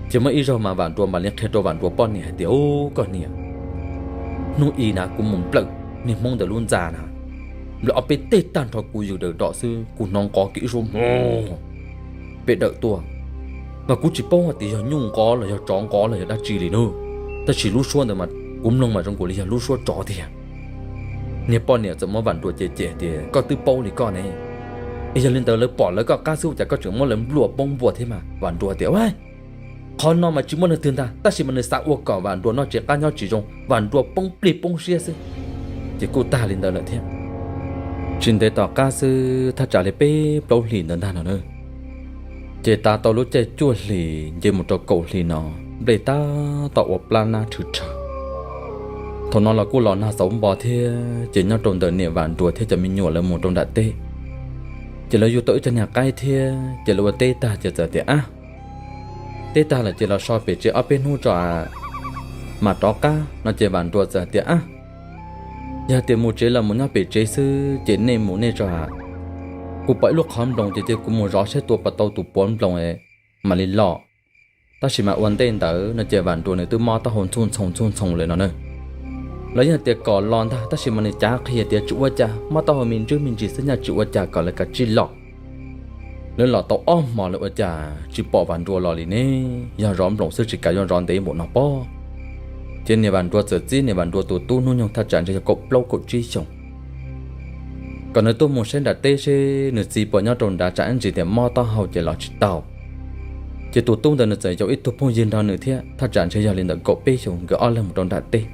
Ces muaj ib zaug mas Vam Nruas mam li qhia rau Vam Nruas poj niam hais tias, ub, koj niam, hnub i na kuv mus nplawm niag Hmoob ntawd lub ntxa na, nplawm ob peb teg tag nrho kuv yws daws dom xwb, kuv hnov nqov kiag ib suab mog pem dawm tuaj, mas kuv tsis paub hais tias yog nyuj nqov los yog tsov nqov los yog dab tsi li na, tab sis lub suab ntawd mas kuv mloog mas zoo nkaus li yog lub suab tsov tiag. Niag poj niam txawm muab Vam Nruas cem cem tias, koj twb paub li koj ne, es yog li ntawd lawv pom lawv koj qab xwb ua cas koj tseem muab lawv nplua poob npua thiab mas? Vam Nruas tias, qhov no mas tsis muaj leej twg ntag, tab sis mas nws xav ua kom Vam Nruas noj tsis qab nyob tsis zoo, Vam Nruas poob plig poob siab xwb. Ces kuj tag li ntawd lawm thiab. Tsis ntev tom qab xwb thaj tsam li peb plaub hlis ntawd ntag no na, ces tas tau lub caij cuaj hlis nce mus rau kaum hlis no, nplej tab tom ua plab nab rhwv rhawv. Thaum no los kuj los nag xauv npo thiab, ces nyob rau ntawm niam Vam Nruas thiab cov me nyuam lawv mus rau nram teb, ces lawv yug tau ib co niag qaib thiab, ces lawv ua teb tag ces txawm tias, ab, teb tag lawm ces los so pem tsev ob peb hnub tso, mam rov qab no. Ces Vam Nruas txawm tias, ab, yog tias mus tsev los mus nyob pem tsev xwb ces nej mus nej tso, kuv pom ib lub qhov nploos ces cia kuv mus zov saib tua puas tau tus puav nploos mam li los. Tab sis mas ua ntej ntawd no ces Vam Nruas nws twb mob taub hau ntxhuj ntxhoo ntxhuj ntxhoo lawm no na. Los yeej tias kom los ntag, tab sis mas nws cav qhia tias tsis ua cas, mob taub hau me ntsis me ntsis xwb, nyaj tsis ua cas, kom lawv kav tsij los. Lawv los tau ob hmos lawm ua cas tsis pom Vam Nruas los li ne, yog zov nploos xwb tsis kav yuav zov ntev npaum no pob. Ces niam Vam Nruas txawm txib niam Vam Nruas tus tub hnub nyoog thaj tsam ntshe yog kaum plaub kaum tsib xyoos, kom nws tuaj mus saib nram teb seb nws txiv puas nyob rau nrad, tsam ib ntsis tias mob taub hau ces los tsis tau. Ces tus tub ntawd nws txawm yaum ib tug phooj ywg nrog nws thiab, thaj tsam ntshe yog li ntawm kaum peb xyoos, nkawd ob leeg mus rau nram teb.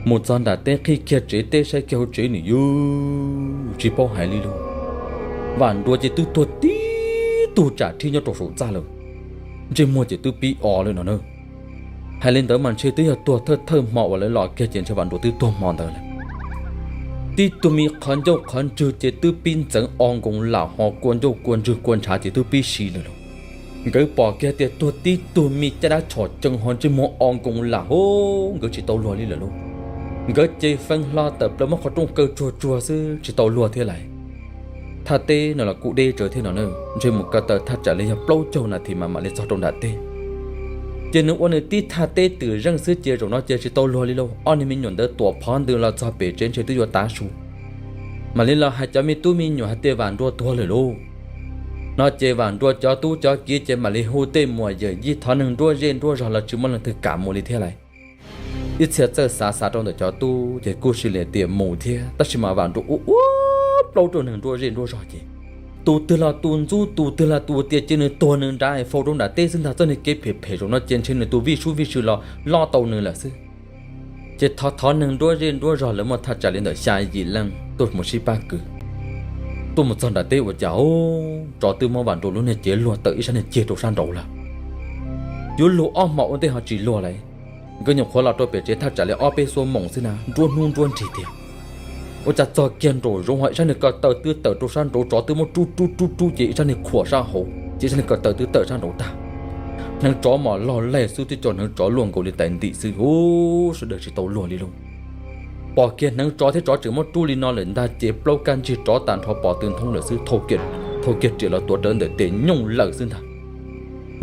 Mus txog nram teb qhib kiag tsev teb saib kiag hauv tsev nws yuav tsis paub hais li lauj. Vam Nruas ces twb tuag tib tug tsam rhib nyob rau saum txaj lawm, ntsej muag ces twb pib o lawm no na. Hais li ntawd mas ntshe twb yog tuag thawj thawj hmo uas lawv los kiag ces ntshe Vam Nruas twb tuag hmo ntawd lawm. Tib tug me qhov ncauj qhov ntswg ces twb pib ntxeev o nkoos lam ho kua ncauj kua ntswg kua ntshav ces twb pib si lawm lauj. Nkawd pom kiag tias tuag tib tug me caj dab tshom cees ho ntsej muag o nkoos lam ho, nkawd tsis tau luag li lawm lauj. Nkawd ces feeb hlo tawm plaws muab qhov rooj kaw tsuag tsuag xwb tsis tau luag thiab lais. Thaj teb no los kuj deb tsawv thiab no na, ntshe mus ko taw thaj tsam li yog plaub caug nas this mas mam li txog rau nram teb. Ces nws ua nws tib thaj teb twm zeej xwb ces zaum no ces tsis tau luag li lauj, ob niag me nyuam ntawd tuam phov ntws los txog pem tsev ntshe twb yuav tav su. Mam li los hais cov me tub me nyuam hais tias Vam Nruas tuag lawm lauj. No ces Vam Nruas cov tub cov kiv ces mam li hu tej muam yawm yij thov neeg nruab zej nruab zog los tsis muaj leej twg kam mus li thiab lais. Ib txhia txawj xav xav rau ntawm cov tub ces kuj sis li tias mus thiab, tab sis mas Vam Nruas ua ua plaub rau neeg nruab zej nruab zog ces tus twg los tus ntxub tus twg los tus tias ces nws tuag nws nrad fau rau nram teb xwb ntag, txoj niag kev phem phem zaum no ces ntshe nws tus vij sub vij sw los loj tau nws lawm xwb. Ces thov thov neeg nruab zej nruab zog lawv muaj thaj tsam li ntawm xya yim leej tuaj mus sib pab kwv. Tuaj mus txog nram teb ua cas tsov twb muab Vam Nruas lub niag cev luag tawm ib sab niag ceg rau sab nraud lawm. Yuav luag ob hmo ua ntej ho tsis luag lawm. Nkawd nyuam qhuav los rau pem tsev thaj tsam li ob peb xuab moos xwb na, nruab hnub nruab nrig tiag. Ua cas txog kiag nraum zoov ho ib sab niag ko taw twb tawm rau sab nraud, tsov twb muab rub rub rub rub ces ib sab niag khuam sab hauv ces ib sab niag ko taw twb tawm sab nraud tag. Hneev tsov mas log laig xwb, twb cov hneev tsov luaj nkaus li tais ntim xwb, ub sawv daws tsis tau luag li lauj. Pom kiag hneev tsov thiab tsov tseem muab rub li no lawm ntag ces plaub kaj ntsig rov tag nrho pom tw nthoob lawm xwb, thau kiag riam los tuav rawv ntawm tes nyooj lawm xwb ntag.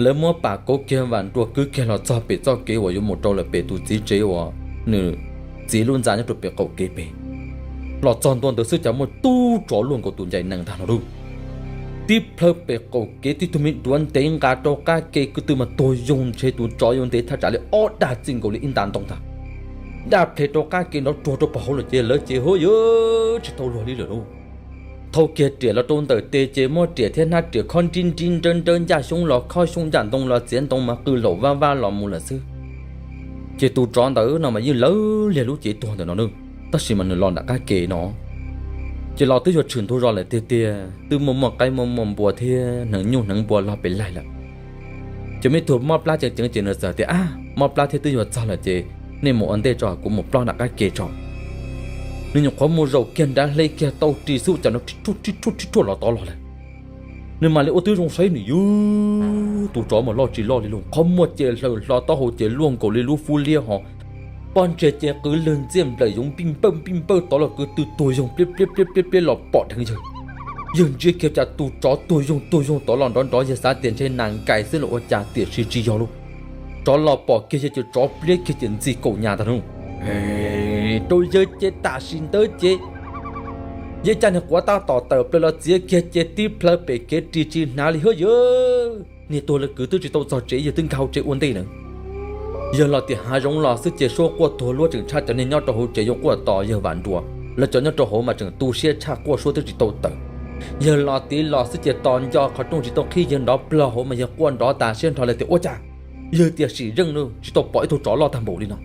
Lawv muab pam kauv kiag Vam Nruas kwv kiag los txog pem txoj kev uas yuav mus rau lawm pem tus txiv tsev uas nws txiv lub ntxa nyob rau pem qaum kev pem. Los txog ntua ntawd xwb cas muaj tub tsov luaj nkaus tus ncaim nees ntag no lauj. Tib plhaw pem qaum kev tib tug me duav ntev nqa rau qab ke, kwv tw mas tuag yoog ntshe tus tsov yuav ntev thaj tsam li ob dag txij nkaus li ib nta ntoo ntag. Daj ple rau qab ke nrov ruag rau pem hauv lawm ces lawv ces hu yuav tsis tau luag li lawm lauj. Thau kiag riam los rau ntawm tes ces muab riam thiab hnab riam khob nrib nrib nrawb nrawb, ncaj xyoob los khob xyoob, ncaj ntoo los txiav ntoo mas qw laum vaj vaj los mus lawm xwb. Ces tus tsov ntawd no mas yeej lawv liag lub cev tuag ntawm no na, tab sis mas nws los nram qab ke no ces los twb yuav tshwm ntug zos lawm tiag tiag, twb muaj muaj qaib muaj muaj npua thiab hneev nyuj hneev npua log pem laig lawm. Ces muaj ib tug mob plab ceev ceev ces nws txawm tias, Ab, mob plab thiab twb yuav txog lawm ces nej mus ua ntej tso, kuv mus plob nram qab ke tso. Nws nyuam qhuav mus zaum kiag nrad hle kiag tau ris xwb cas no rib ruaj rib ruaj rib ruaj los tod los lawm. Nws mam li ua tib zoo saib nws yub tus tsov mas loj tsis loj li lauj, qhov muag ces hlaws hlo, taub hau ces luaj nkaus li lub fub liab ho, pob ntseg ces qw lwg ntxiaj nplawm yoov npij npawj npij npawj tod los kwv tw tuag yoog pliab pliab pliab pliab pliab los pom dheev yawg. Yawg ntsia kiag cas tus tsov tuag yoog tuag yoog tod los nrov nrov, yawg xav tias ntshe nas nkais xwb los ua cas tiam sis tsis yog lauj. Tsov los pom kiag yawg ces tsov pliab kiag ces ntxi kaum nyas ntag lauj. Rau yawg ces tam sim ntawd ces yawg caj niag quav tab tom tawm plaws los txiav kiag ces tib plhaw pem kev ris tsis hnav li hwb yawg. Niag tuag lawv kwv twb tsis tau txog tsev, yawg twb nkag hauv tsev ua ntej lawm. Yawg los tim hav zoov los xwb ces suab quaj tuag luab tseem tshaj cov niag nyob rau hauv tsev yuav quaj tos yawg Vam Nruas. Lawv cov nyob rau hauv mas tseem tu siab tshaj quaj suab twb tsis tau tawm. Yawg los tid los xwb ces tos nco qhov rooj tsis tau qhib, yawg nrov plog hauv mas yawg quaj nrov tas siab nrho lawm tias ua cas yawg tiam sim zeej no tsis tau pom ib tug tsov loj tag npaum li no.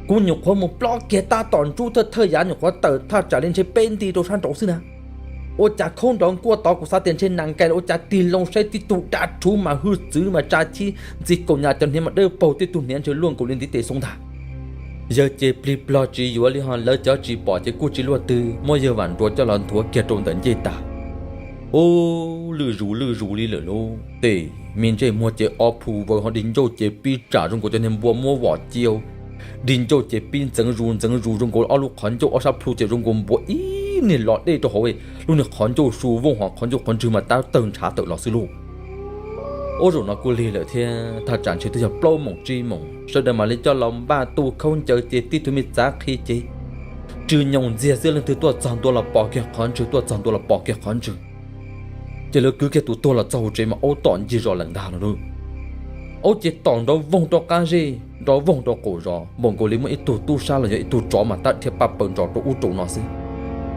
Kuv nyuam qhuav mus plob kiag tab tom ntsub thawj thawj yav nyuam qhuav tawm thaj tsam li ntshe peb nti rau sab nraud xwb na. Ua cas khaub nrov nkuaj tod, kuv xav tias ntshe nas nkais los ua cas tig loo saib tib tug dab rhuv mas hwj txwv mas tsa chib ntxi kaum nyas, cov hniav mas dawb paug, tib tug hniav ntshe luaj nkaus li ntiv tes xoob ntag. Yawg ces plig plog tsis yuav li ho lawv cov tsis pom ces kuj tsis luaj twg, muab yawg Vam Nruas coj los nthuav kiag rau ntawm ncej tas. Ub, lwj zus lwj zus li lawm lauj. Tej me ntsej muag ces o phu vawv ho dig ncauj ces pib tsam zoo nkaus cov niag npua muab vom ciaj. Dig ncauj ces pib ntxeev zus ntxeev zus zoo nkaus ob lub qhov ncauj, ob sab plhu ces zoo nkaus npua ib niag los dej rau hauv, lub niag qhov ncauj su vooj ho qhov ncauj qhov ntswg mas tab tawg ntshav tawm los xwb lauj. Ub, zaum no kuj lig lawm thiab, thaj tsam ntshe twb yog plaub moos tsib moos, sawv daws mam li coj los npaj tu khaub ncaws ces tib tug me txav qhi ces tsw nyoos ntxiag xwb. Leej twg tuaj txog ntua los pom kiag qhov ntswg, tuaj txog ntua los pom kiag qhov ntswg. Ces lawv kwv kiag tus tuag los txog hauv tsev mas aub tom ncig zos lawm ntag no lauj. Aub ces tom nrov voog rau qab zej, nrov voog rau qaum zos, npaum nkaus li muaj ib tug tub sab los yog ib tug tsov mas tab dhia paj paws ntsos rau ub rau no xwb.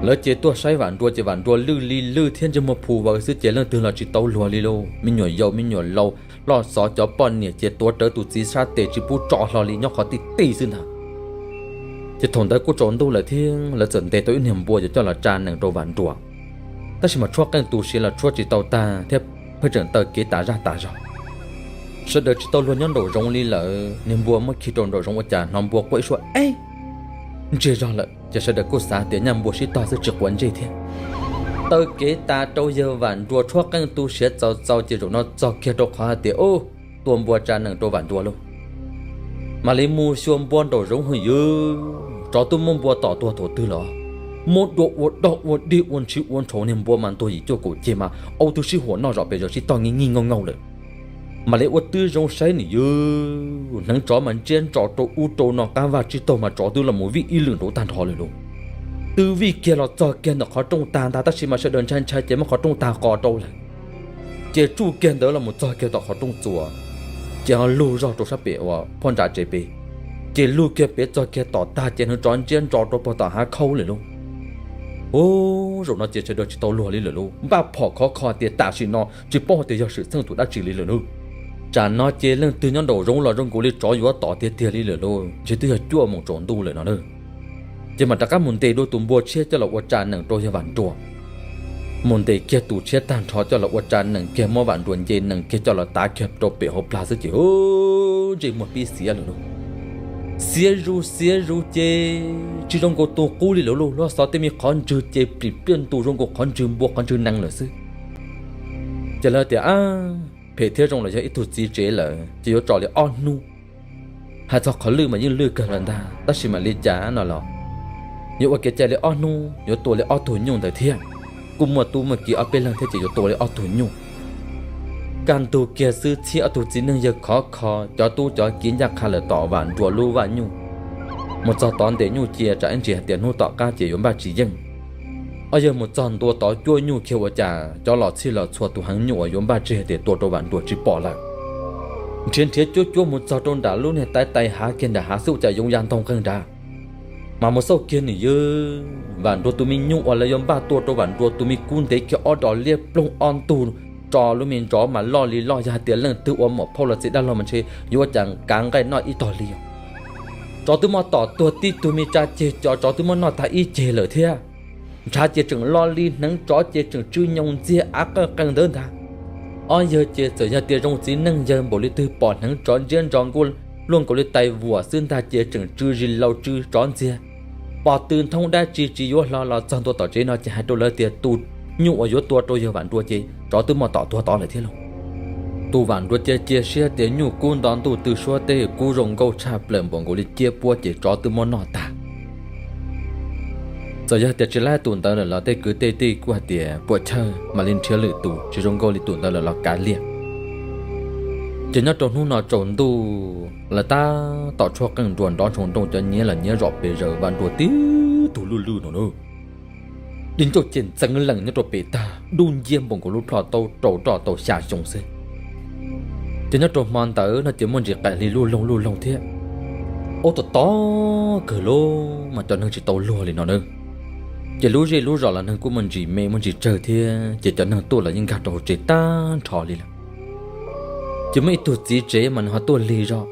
Lawv ces tuaj saib Vam Nrua ces Vam Nrua lwj li lwj thiab ntsej muag phu vawv xwb ces leej twg los tsis tau luag li lauj. Me nyuam yaus me nyuam laus, loj xov cov poj niam ces tuav rawv tus txiv sab tes tsis pub tso hlo li, nyob qhov tij tij xwb ntag. Ces thaum ntawd kuj tsaus ntuj lawm thiab, lawv txawm ntes tau ib niag npua yuav coj los tsa nees rau Vam Nrua. Tab sis mas tshuab qeej tu siav los tshuab tsis tau tag thiab, pheej tseem taw kev tas zaj tas zog. Sawv daws tsis tau luag nyob nraum zoov li lawm, niag npua muab khi rau nraum zoov ua cas hnov npua quaj ib suab eb ntsiag zog lawm ces sawv daws kuj xav tias nyaj npua sib tog xwb tsis quav ntsej thiab. Taw kev tas rau yawg Vam Nrua tshuab qeej tu siav txaus txaus ces zaum no txog kiag rau qhov hais tias, Ub, tua npua tsa nees rau Vam Nrua lauj. Mam li mus xyuas npua nraum zoov hwj ywg, tsov twb muab npua tom tuag thaum twg los, muab dua ua dog ua dig ua ntshis ua ntshauv, niag npua mas ntuag yim cuaj kaum ceg mas aub twb sib huam noj zom pes zos sib tog nki nkig nkaug nkaug lawm. Mam li ua twb zoo saib nws ywg, hneev tsov mas ntsiab ntso rau ub rau no, qab vaj tsib taug mas tsov twb los mus vij ib lwm nraud tag nrho lawm lauj. Twb vij kiag los txog kiag ntawm qhov rooj tag ntag, tab sis mas sawv daws ntshai ntshai ces muab qhov rooj tag qos rau lawm. Ces tsuj kiag ntawd los mus txog kiag tom qhov rooj txuas, ces ho lug zog rau sab pem uas phoj ntsa tsev pem, ces lug kiag pem txog kiag tom tag ces hneev tsov ntsiab ntso rau puag tom hav khaub lawm lauj. Ub, zaum no ces sawv daws tsis tau luag li lawm lauj, npaj phom khov kho tias tam sim no tsis paub hais tias yog xwm txheej tus dab tsi li lawm lauj. Tsam no ces leej twg nyob nraum zoov los zoo nkaus li tsov yuav tom tiag tiag li lawm lauj, ntshe twb yog cuaj moos tsaus ntuj lawm no na. Ces mam rov qab mus ntes dua tus npua tshiab coj los ua tsa nees rau yawg Vam Nrua. Mus ntes kiag tus tshiab tag nrho coj los ua tsa nees kiag, muab Vam Nrua nce nees kiag coj los tav kiag rau pem hauv plag xwb ces ntsej muag pib xiav lawm lauj. Xiav zus xiav zus ces tsis zoo nkaus tus qub li lawm lauj, luag xov tej me qhov ntswg ces plim pliaj ntus zoo nkaus qhov ntswg npua qhov ntswg nees lawm xwb. Ces lawv tias, Ab, phem thiab zoo los yog ib tug txiv tsev lawm ces yuav tso li ob hnub. Hais txog qhov lwj mas yeej lwj kawg lawm ntag, tab sis mam li cas no los yuav ua kev cai li ob hnub, yuav tua li ob tug nyuj ntawd thiab. Kuj muaj tub muaj ki ob peb leeg thiab ces yuav tua li ob tug nyuj. Kaj ntug kiag xwb txhib ob tug txiv neej yawg khov kho, cov tub cov ki ncaj qha lawm tom Vam Nrua lub vaj nyuj. Mus txog tod ntes nyuj cia tsam ib ntsis hais tias hnub tom qab ces yuav npaj tsis yeej. Ob yawg mus txog ntua tod cuab nyuj kiag ua cas cov los txhij los txhua tus heev nyuj uas yuav npaj tseg hais tias tua rau Vam Nrua tsis pom lawm. Nrhiav nrhiav cuab cuab mus txog rau nram lub niag tais tais hav kiag nram hav xwb ua cas yoov ya ntog nqeeg nrad. Mas mus xauj kiag nws ywg, Vam Nrua tus me nyuj uas lawv yuav npaj tua rau Vam Nrua tus me kub ntev kiag ob dos liab ploog ob ntug, tso lub me ntsov mas loj li loj, yog hais tias leej twg ua muam phauj los txiv dab laug mas ntshe yuav ua cas kav nqaij noj ib tog li os. Tsov twb muab tom tuag tib tug me tsa ceg, cov tsov twb muab noj tag ib ceg lawm thiab. Ntshav ces tseem loj li, hneev tsov ces tseem tsw nyoos ntxiag av qeej qees ntawd ntag. Ob yawg ces txawm yog tias zoo txiv neej yawg npaum li twg pom hneev tsov ntsiab ntso nkuj luaj nkaus li tais vuam xwb ntag ces tseem tsw zis laus tsw tsov ntxiag. Pom tw nthoob dab tsi tsis yuav hlo los txog ntua tom tsev no ces hais rau lawv tias tus nyuj uas yuav tua rau yawg Vam Nrua ces tsov twb muab tom tuag tod lawm thiab lauj. Tus Vam Nrua cia cia siab tias nyuj kub nto ntuj tw suab teb kub zoo nkauj tshaj plaws npaum nkaus li ciab puab ces tsov twb muab noj tag. Txawm yog tias tsis laib tus ntawd lawm los tej kwv tej tij kuj hais tias puam chawj mam li nrhiav lwm tus tsis zoo nkauj li tus ntawd lawm los kav liam. Ces nyob rau hnub no tsaus ntuj lawv tab tom tshuab qeej nruas nrov ntshoo nrooj, cov nyiav los nyiav zom pes zaws, Vam Nrua tib tug lwj lwj no na. Dej ncauj ces ntxeev lees nyob rau pem tag, dub nciab npaum nkaus lub plhoj taub rau roj tau xya xyoo xwb. Ces nyob rau hmo ntawd no ces muaj ntsis qaim hli luj loog luj loog thiab. Ub, tom tom kawg lauj, mas cov neeg tsis tau luag li no na. Ces lub zej lub zos los neeg kuj muaj ntsis me muaj ntsis tsawg thiab, ces cov neeg tuaj los yeej nkag rau hauv tsev tag nrho li lawm. Ces muaj ib tug txiv tsev mas nws ho tuaj lig zog,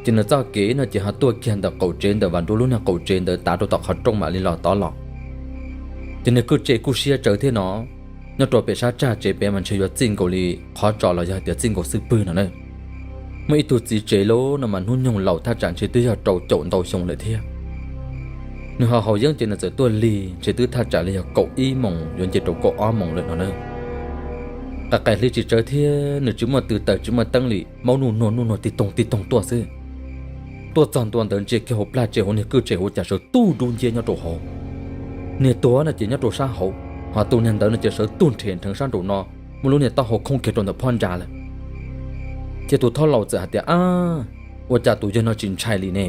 ces nws txoj kev no ces ho tuaj kiag ntawm qaum tsev, ntawm Vam Nrua lub niag qaum tsev ntawd tav rau tom qhov rooj mam li los tod los. Ces niag kwj tse kuj siab tsawv thiab no, nyob rau pem sab tsag tsev pem mas ntshe yuav txij nkaus li qhov tso los yog tias txij nkaus xwb pwg no na. Muaj ib tug txiv tsev lauj no mas hnub nyoog laus thaj tsam ntshe twb yog rau caum ntau xyoo lawm thiab. Nws ho haus yeeb ces nws txawm tuaj lig ntshe twb thaj tsam li yog kaum ib moos yuav nce rau kaum ob moos lawm no na. Qaim qaim hli tsis tsawv thiab nws tsis muaj tw taws tsis muaj teeb li, maub nuj nuag nuj nuag tig toog tig toog tuaj xwb. Tuaj txog ntua ntawd ntsia kiag hauv plag tsev hauv niag kwj tse hauv cas sawv tuj dub nciab nyob rau hauv. Niag tuag no ces nyob rau sab hauv, ho tus niag ntawd no ces sawv tuj nrhe nrheev sab nraum no, muaj lub niag taub hau khoob kiag rau ntawm phab ntsa lawm. Ces tus thab laus txawm hais tias, Ab, ua cas tus yawg no tsis ntshai li ne?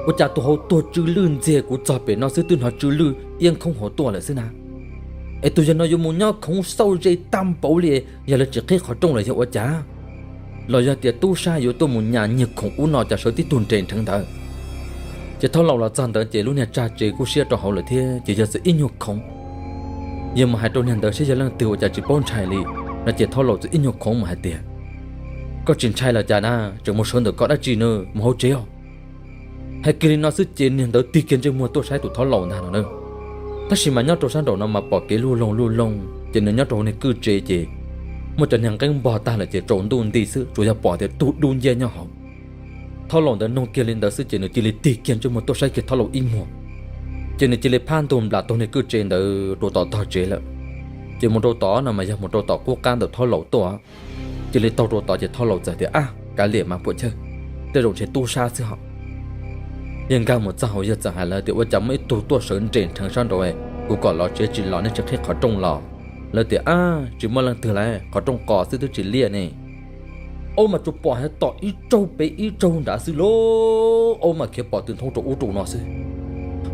Ua cas tus hauv tuag tsw lwj ntxiag, kuv txog pem no xwb twb hnov tsw lwj iab khoob hauv tuaj lawm xwb na? Es tus yawg no yuav mus nyob khoov xauj ze tag npaum li, yog lawv tsis qhib qhov rooj los yog ua cas? Los yog tias tub sab yuav tuaj mus nyas nyiag khoom ub no cas sawv tib tug nres nrheev ntawd? Ces thab laus los txog ntawd ces lub niag tsag tsev kuj siab rau hauv lawm thiab ces yawg txawm ib nyuag khoov. Yawg mus hais rau niag ntawd saib yog leej twg ua cas tsis paub ntshai li no ces thab laus txawm ib nyuag khoov mus hais tias, Koj tsis ntshai los cas na? Tseem mus sawv ntawm koj dab tsi na, mus hauv tsev os. Hais kiag li no xwb ces niag ntawd tig kiag ntsej muag tuaj saib tus thab laus ntag no na. Tab sis mas nyob rau sab nraum no mas pom kev luj loog luj loog ces nws nyob rau hauv niag kwj tsev ces muaj cov niag nqeeb npog tag lawm ces tsaus ntuj nti xwb, tsuas yog pom tias tug dub nciab nyob hauv. Thab laus ntawd noog kiag li ntawd xwb ces nws cia li tig kiag ntsej muag tuaj saib kiag thab laus ib muag. Ces nws cia li phab ntug nplas taug niag kwj tsev ntawd rau tom tog tsev lawm. Ces mus rau tod no mas yog mus rau tom qub qab ntawm thab laus tuaj, cia li taug rau tod ces thab laus txawm tias, Ab, kav liam mas puam chawj, tej zaum ntshe tub sab xwb hos. Yawg nkag mus txog hauv yawg txawm hais lawv tias, Ua cas muaj ib tug tuaj sawv nres nrheev sab nraud, kuv kom los tsev tsis los nej tsis qhib qhov rooj los? Lawv tias, Ab, tsis muaj leej twg lawm, qhov rooj qos xwb twb tsis liaj ne. Aub mas tsuas pom heev, tom ib tsaug pem ib tsaug nrad xwb lauj. Aub mas khiav pom tw nthoob rau ub rau no xwb.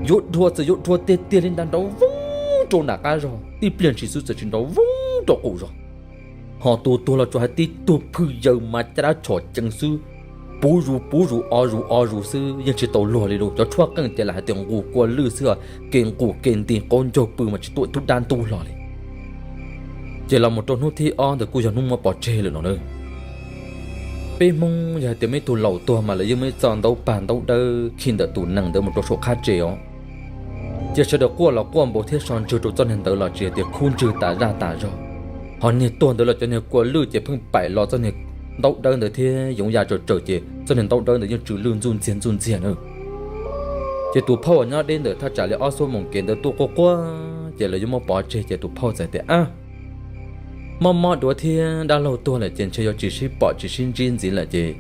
Yuav dhua txawm yuav dhua tiag tiag li ntag, nrov voob rau nram qab zog, tib pliag ntshis xwb txawm tsis nrov voob rau qaum zog. Ho tus tuag los tsuas hais tib tug phwj yaws mas caj dab tshom cees xwb, puv zus puv zus o zus o zus xwb yeej tsis tau luag li lauj. Cov tshuab qeej ces lam hais tias nqus kua lwj xwb, ke nqus ke nti qaub ncaug pw mas tsis tuaj tub dab ntub hlo li. Ces los mus rau hnub thib ob ntawd kuj yog hnub muab pov tseg lawm no na. Peb Hmoob yog hais tias muaj ib tug laus tuag mas lawv yeej muaj ib txoj ntaub pag ntaub dawb khi ntawm tus nees ntawd mus rau saum qab tsev os. Ces sawv daws quaj los quaj npaum thiab so ntswg rau txoj niag ntawd los tsis hais tias khub ntswg tas zaj tas zog. Ho niag tuag ntawd los cov niag kua lwj ces pheej paim los txoj niag ntaub dawb ntawd thiab yoov ya tsawm tsawm ces txoj niag ntaub dawb ntawd yeej tsw lwj ntxuj ntxiag ntxuj ntxiag na. Ces tus phauj uas nyob deb ntawm thaj tsam li ob xuab moos kev ntawd tuaj quaj quaj ces lawv yuav muab pov tseg ces tus phauj txawm tias, Ab, mob mob duav thiab dab laug tuag lawm ces ntshe yuav tsis sib pom tsis sib ntsib ntxiv lawm ces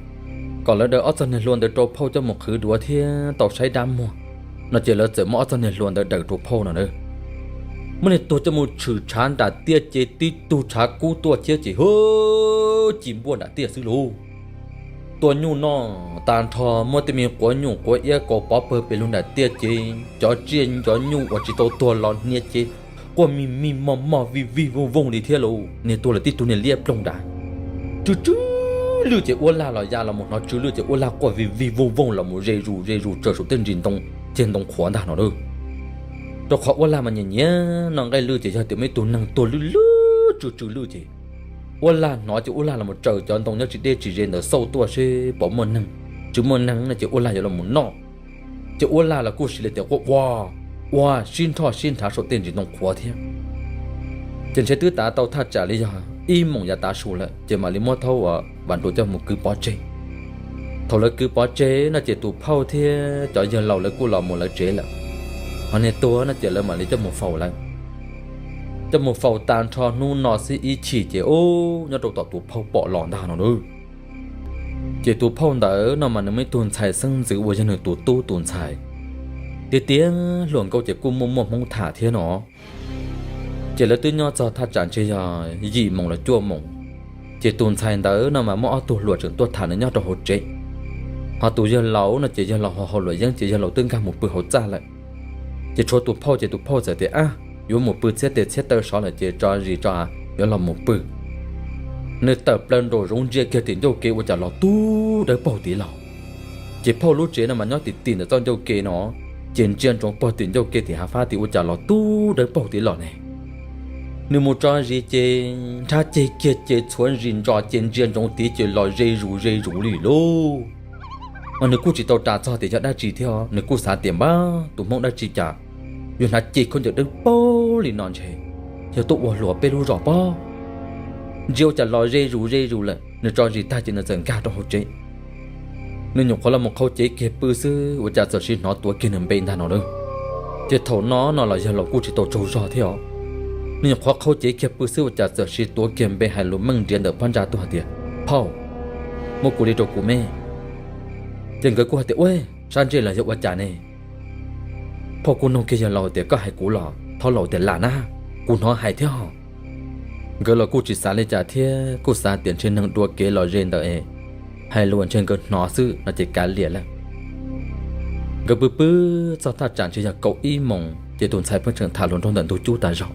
kom lawv daws ob txog niag hlua ntawd rau phauj coj mus qhwv duav thiab tau saib dab muag no ces lawv txawm muab ob txog niag hlua ntawd daws rau phauj no na. Muab niag tuag coj mus tshwm tshav nram tiaj ces tib tug tshav kub tuaj thiab ces hwb ci npuaj nram tiaj xwb lauj. Tua nyuj noj tag nrho muab tej me quav nyuj quav iab kaus pov pawg pes lug nram tiaj ces cov tsiaj cov nyuj uas tsis tau tuag los hnia ces quaj mig mig mog mog vij vij vooj vooj li thiab lauj. Niag tuag lawm tib tug niag liab ploog nrad. Tsw tsw lwj ces uab lag los ya los mus hnov tsw lwj ces uab lag quaj vij vij vooj vooj los mus ze zus ze zus tsaws saum tej ntsis ntoo, ceg ntoo qhuav ntag no lauj. Rau qhov uab lag mas nyiam nyiam noj nqaij lwj ces yog tias muaj ib tug neeg tuag lwj lwj tsw tsw lwj ces uab lag hnov ces uab lag los mus tsaws cov ntoo nyob tsis deb tsis ze ntawd xauj tuaj seb puas muaj neeg. Tsis muaj neeg no ces uab lag yuav los mus noj. Ces uab lag los kuj sis li tias quaj ua ua sib nrhoj sib nrhav saum tej ntsis ntoo qhuav thiab. Ces ntshe twb tav tau thaj tsam li yog ib moos yav tav su lawm ces mam li muab thaub uas Vam Nruas coj mus kwv pov tseg. Thaum lawv kwv pov tseg no ces tus phauj thiab cov yawg laus lawv kuj los mus lawv tsev lawm. Ho niag tuag no ces lawv mam li coj mus faus lawm. Coj mus faus tag nrho hnub no xwb ib chim ces ub nyob rau tom tus phauj pom los ntag no na. Ces tus phauj ntawd no mas nws muaj ib tug ntxhais xeeb ntxwv uas yog nws tus tub tus ntxhais. Tiag tiag hluas nkauj ces kuj muaj muaj Hmoob tham thiab no. Ces lawv twb nyob txog thaj tsam ntshe yog yim moos los cuaj moos. Ces tus ntxhais ntawd no mas muaj ob tug hluas tseem tuaj tham nws nyob rau hauv tsev. Ho tus yawg laus no ces yawg laus ho haus luam yeeb ces yawg laus twb nkag mus pw hauv txaj lawm. Ces tshuav tus phauj ces tus phauj txawm tias, Ab, yuav mus pw txhiab tes txhiab taw sov lawm ces tso zis tso, yuav los mus pw. Nws tawm plaws nraum zoov ntsia kiag tim ncauj ke ua cas los tub dawb paug tid los. Ces phauj lub tsev no mas nyob tim tim ntawm txoj ncauj ke no, ces ntsia ntsoov pog tim ncauj ke tim hav fab tid ua cas los tub dawb paug tid los ne. Nws mus tso zis ces nrhab ceg kiag ces txhuav zis ntso ces ntsia ntsoov tid ces los ze zus ze zus li lauj. Mas nws kuj tsis tau ras txog tias yog dab tsi thiab, nws kuj xav tias npab tus Hmoob dab tsi cas yuav hnav cev khaub ncaws dawb paug li no ntshe yog tuaj ua hluas peb lub zos pob. Ntsia ua cas los ze zus ze zus lawm, nws tso zis tag ces nws txawm nkag rau hauv tsev. Nws nyuam qhuav los mus qhau cev kiag pw xwb ua cas txawm sis hnov tuav kiag nws npe ntag no lauj. Ces thaum no no los yawg laus kuj tsis tau tsaug zog thiab os. Nws nyuam qhuav qhau cev kiag pw xwb ua cas txawm sis tuav kiag npe hais lus meej nriav ntawm phab ntsa tuaj hais tias, Phauj, muab kuv li rau kuv me. Ces nkawd kuj hais tias, Ua, sab ntsej los yog ua cas ne? Phauj kuj nug kiag yawg laus tias, Koj hais kuv los? Thab laus tias, Lam na, kuv hnov hais thiab hos. Nkawd los kuj tsis xav li cas thiab, kuj xav tias ntshe neeg dua kev los ze ntawd es hais lus ntshe nkawd hnov xwb no ces kav liam lawm. Nkawd pw pw txog thaj tsam ntshe yog kaum ib moos ces tus ntxhais pheej tseem tham hluas nraug ntawm ntug cub tas zog.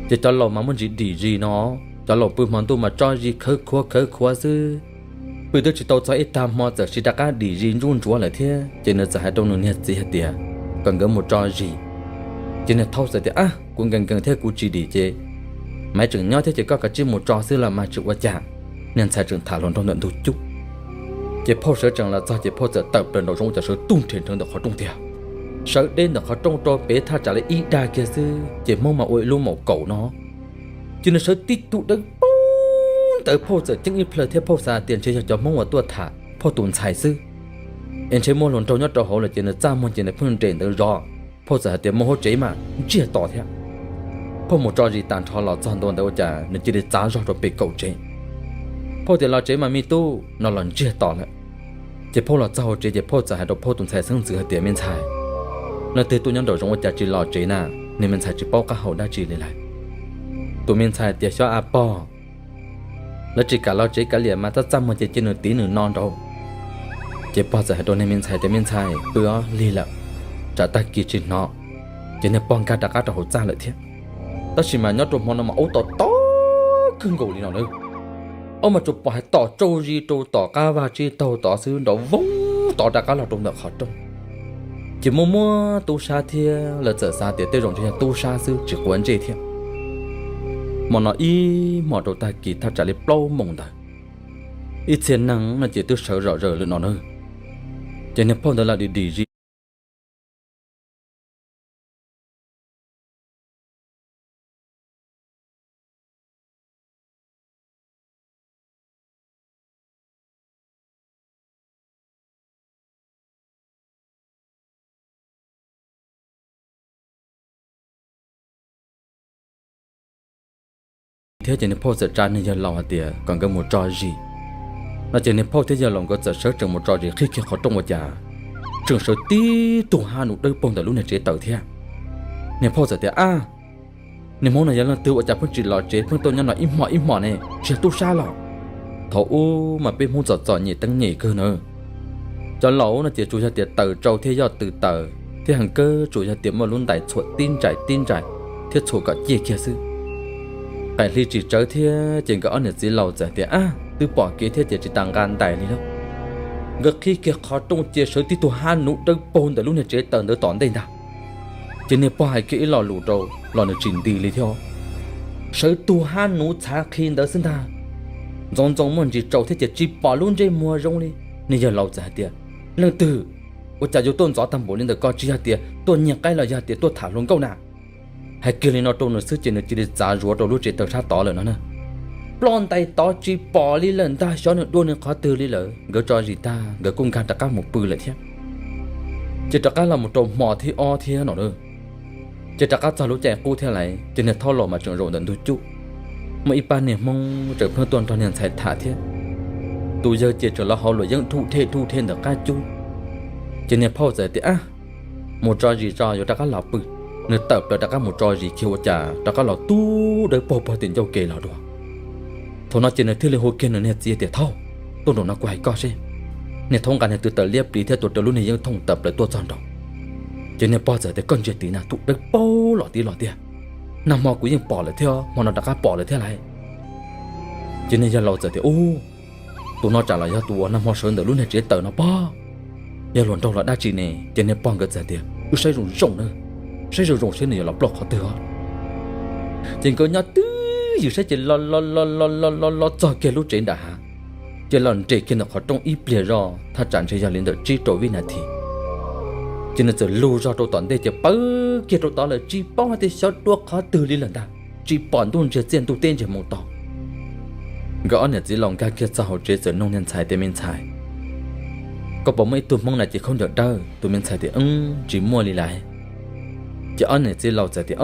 Ces cov laus mas muaj ntsis dim zis no, cov laus pw hmo ntuj mas tso zis khawv khuav khawv khuav xwb. Pw twb tsis tau txog ib tag hmo txawm sis rov qab dim zis ntsuj ntsuav lawm thiab, ces nws txawm hais rau nws niag txiv hais tias kom nkawd mus tso zis. Ces niag thaub txawm tias, Ab, kuv nkees nkees thiab kuv tsis dim ces maiv tseem nyob thiab ces koj kav tsij mus tso xwb los mas tsis ua cas. Niag ntxhais tseem tham hluas nraug ntawm ntug cub. Ces phauj sawv tsees los txog ces phauj txawm tawm plaws nraum zoov ua cas sawv tuj nrhe nrhawv ntawm qhov rooj tiag. Sawv deb ntawm qhov rooj rau pem thaj tsam li ib dag kiag xwb ces Hmoob mas ua ib lub maum kaum no. Ces nws sawv tib tug dawb paug ntawd, phauj txawm ceeb ib plhaw thiab phauj xav tias ntshe yog cov Hmoob uas tuaj tham phauj tus ntxhais xwb, es ntshe muaj hluas nraug nyob rau hauv lawm ces nws txaj muag ces nws pheej nres ntawd zov. Phauj txawm hais tias, Mus hauv tsev mas ntsiag to thiab. Phauj mus tso zis tas nrho los txog ntua ntawd ua cas nws cia li txav zog rau pem kaum tsev. Phauj tias, Los tsev mas me tub, no los ntsiag to lawm. Ces phauj los txog hauv tsev ces phauj txawm hais rau phauj tus ntxhais xeeb ntxwv hais tias, Me ntxhais, leej twg tuaj nyob nraum zoov ua cas tsis los tsev na? Niag me ntxhais tsis paub qab hau dab tsi li lawm. Tus me ntxhais tias, Xyov a pog, lawv tsis kam los tsev kav liam mas txaj txaj muag ces cia nws tiv nws no nraud. Ces pog txawm hais rau niag me ntxhais tias, Me ntxhais, pw ob lig lawm, tsam tag kis tsis hnov. Ces niag pog nkag rov qab rau hauv txaj lawm thiab. Tab sis mas nyob rau hmo no mas aub tom tom kawg nkaus li no na. Aub mas tsuas pom hais tom tsau zis rau tom qab vaj tsib taug tod xwb, nrov voog tod rov qab los rau ntawm qhov rooj. Ces muaj muaj tub sab thiab, lawv txawm xav tias tej zaum ntshe yog tub sab xwb tsis quav ntsej thiab. Hmo no ib hmos rau tag kis thaj tsam li plaub moos ntawd, ib txhia neeg no ces twb sawv zom zaws lawm no na. Ces niag phauj ntawd los dim dim zis thiab ces niag phauj txawm tsa niag yawg laus hais tias kom nkawd mus tso zis no. Ces niag phauj thiab yawg laus nkawd txawm sawv tsees mus tso zis qhib kiag qhov rooj ua cas tseem sawv tib tug hab nuv dawb paug ntawm lub niag tsev taws thiab. Niag phauj txawm tias, Ab, niag Hmoob no yog leej twg ua cas pheej tsis los tsev pheej tuaj nyob no ib hmos ib hmos ne, tsis yog tub sab los? Thaum ub mas peb Hmoob txom txom nyem teeb nyem kawg na. Cov laus no ces tsuas yog tias taws tsau thiab yoj tw taws thiab heev kawg tsuas yog tias muaj lub ntais txhuam tib ntsais tib ntsais thiab txhuam kom ciaj kiag xwb. Qaim hli tsis tsawv thiab ces nkawd ob niam txiv laus txawm tias, Ab, twb pom kev thiab ces tsis tas nqa ntais li lauj. Nkawd qhib kiag qhov rooj cia sawv tib tug hab nuv dawb paug ntawm lub niag tsev taws ntawd tom ntej ntag. Ces niag pog hais kiag ib lo lus rau los nws tsis nti li thiab. Sawv tug hab nuv txhav qhi ntawd xwb ntag. Ntxoov ntxoo muaj ntsis tsaus thiab ces tsis pom lub ntsej muag zoo li. Niag yawg laus txawm hais tias, Leej twg? Ua cas yuav tuaj ntxov tag npaum li ntawm ko, tsis yog tias tuaj nyiag qaib los yog tias tuaj tham hluas nkauj na? Hais kiag li no rau nws xwb ces nws cia li txav zuav rau lub tsev taws sab tod lawm no na. Ploj ntais tod tsis pom li lawm ntag, xyov nws dua nws qhov twg li lawm. Nkawd tso zis tag nkawd kuj nkag rov qab mus pw lawm thiab. Ces rov qab los mus rau hmo thib ob thiab no na. Ces rov qab txog lub caij qub thiab lais ces niag thaub laus mas tseem zaum ntawm ntug cub. Muaj ib pab niag Hmoob tseem pheej tuaj nrog niag ntxhais tham thiab. Tus yawg ces tseem los hauv luam yeeb dhuj dhej dhuj dhej ntawm qab cub. Ces niag phauj txawm tias, Ab, mus tso zis tso yuav rov qab los pw. Nws tawm plaws rov qab mus tso zis kiag ua cas rov qab los tub dawb paug pog tim ncauj ke los dua. Thaum no ces nws thiaj li hu kiag nws niag txiv tias, Thaub, tuaj nraum no kuv hais koj seb. Niag thaub nqa niag tw taws liab plis thiab tua rau lub niag yeeb thooj tawm plaws tuaj txog nraud. Ces niag pog txawm tias, Koj ntsia tid na, tus dawb paug los tib los tiag. Nag hmo kuv yeej pom lawm thiab, hmo no rov qab pom lawm thiab lauj. Ces niag yawg laus txawm tias, Ub, tus no tsam los yog tus uas nag hmo sawv ntawm lub niag tsev taws no pob. Yog hluas nraug los dab tsi ne? Ces niag pog nkawd txawm tias, Wb saib zoo zoo na, saib zoo zoo seb nws yuav los ploj qhov twg os. Ces nkawd nyob twj ywm saib ces los los los los los los txog kiag lub tsev nram hav, ces los nres kiag ntawm qhov rooj ib pliag zoj thaj tsam ntshe yog li ntawm tsib rau vib nas this. Ces nws txawm lug zog rau tom ntej ces pawv kiag rau tod lawm, tsis paub hais tias xyov dua qhov twg li lawm ntag, tsis pom ntuj ntsiag txiaj ntuj teb ntsiag moo to. Nkawd ob niam txiv laus nkag kiag txog hauv tsev txawm nug niag ntxhais tias, Me ntxhais, koj puas muaj ib tug hmoob na ces khaub ncaws dawb? Tus me ntxhais tias, Wb, tsis muaj li lawm. Ces ob niam txiv laus txawm tias,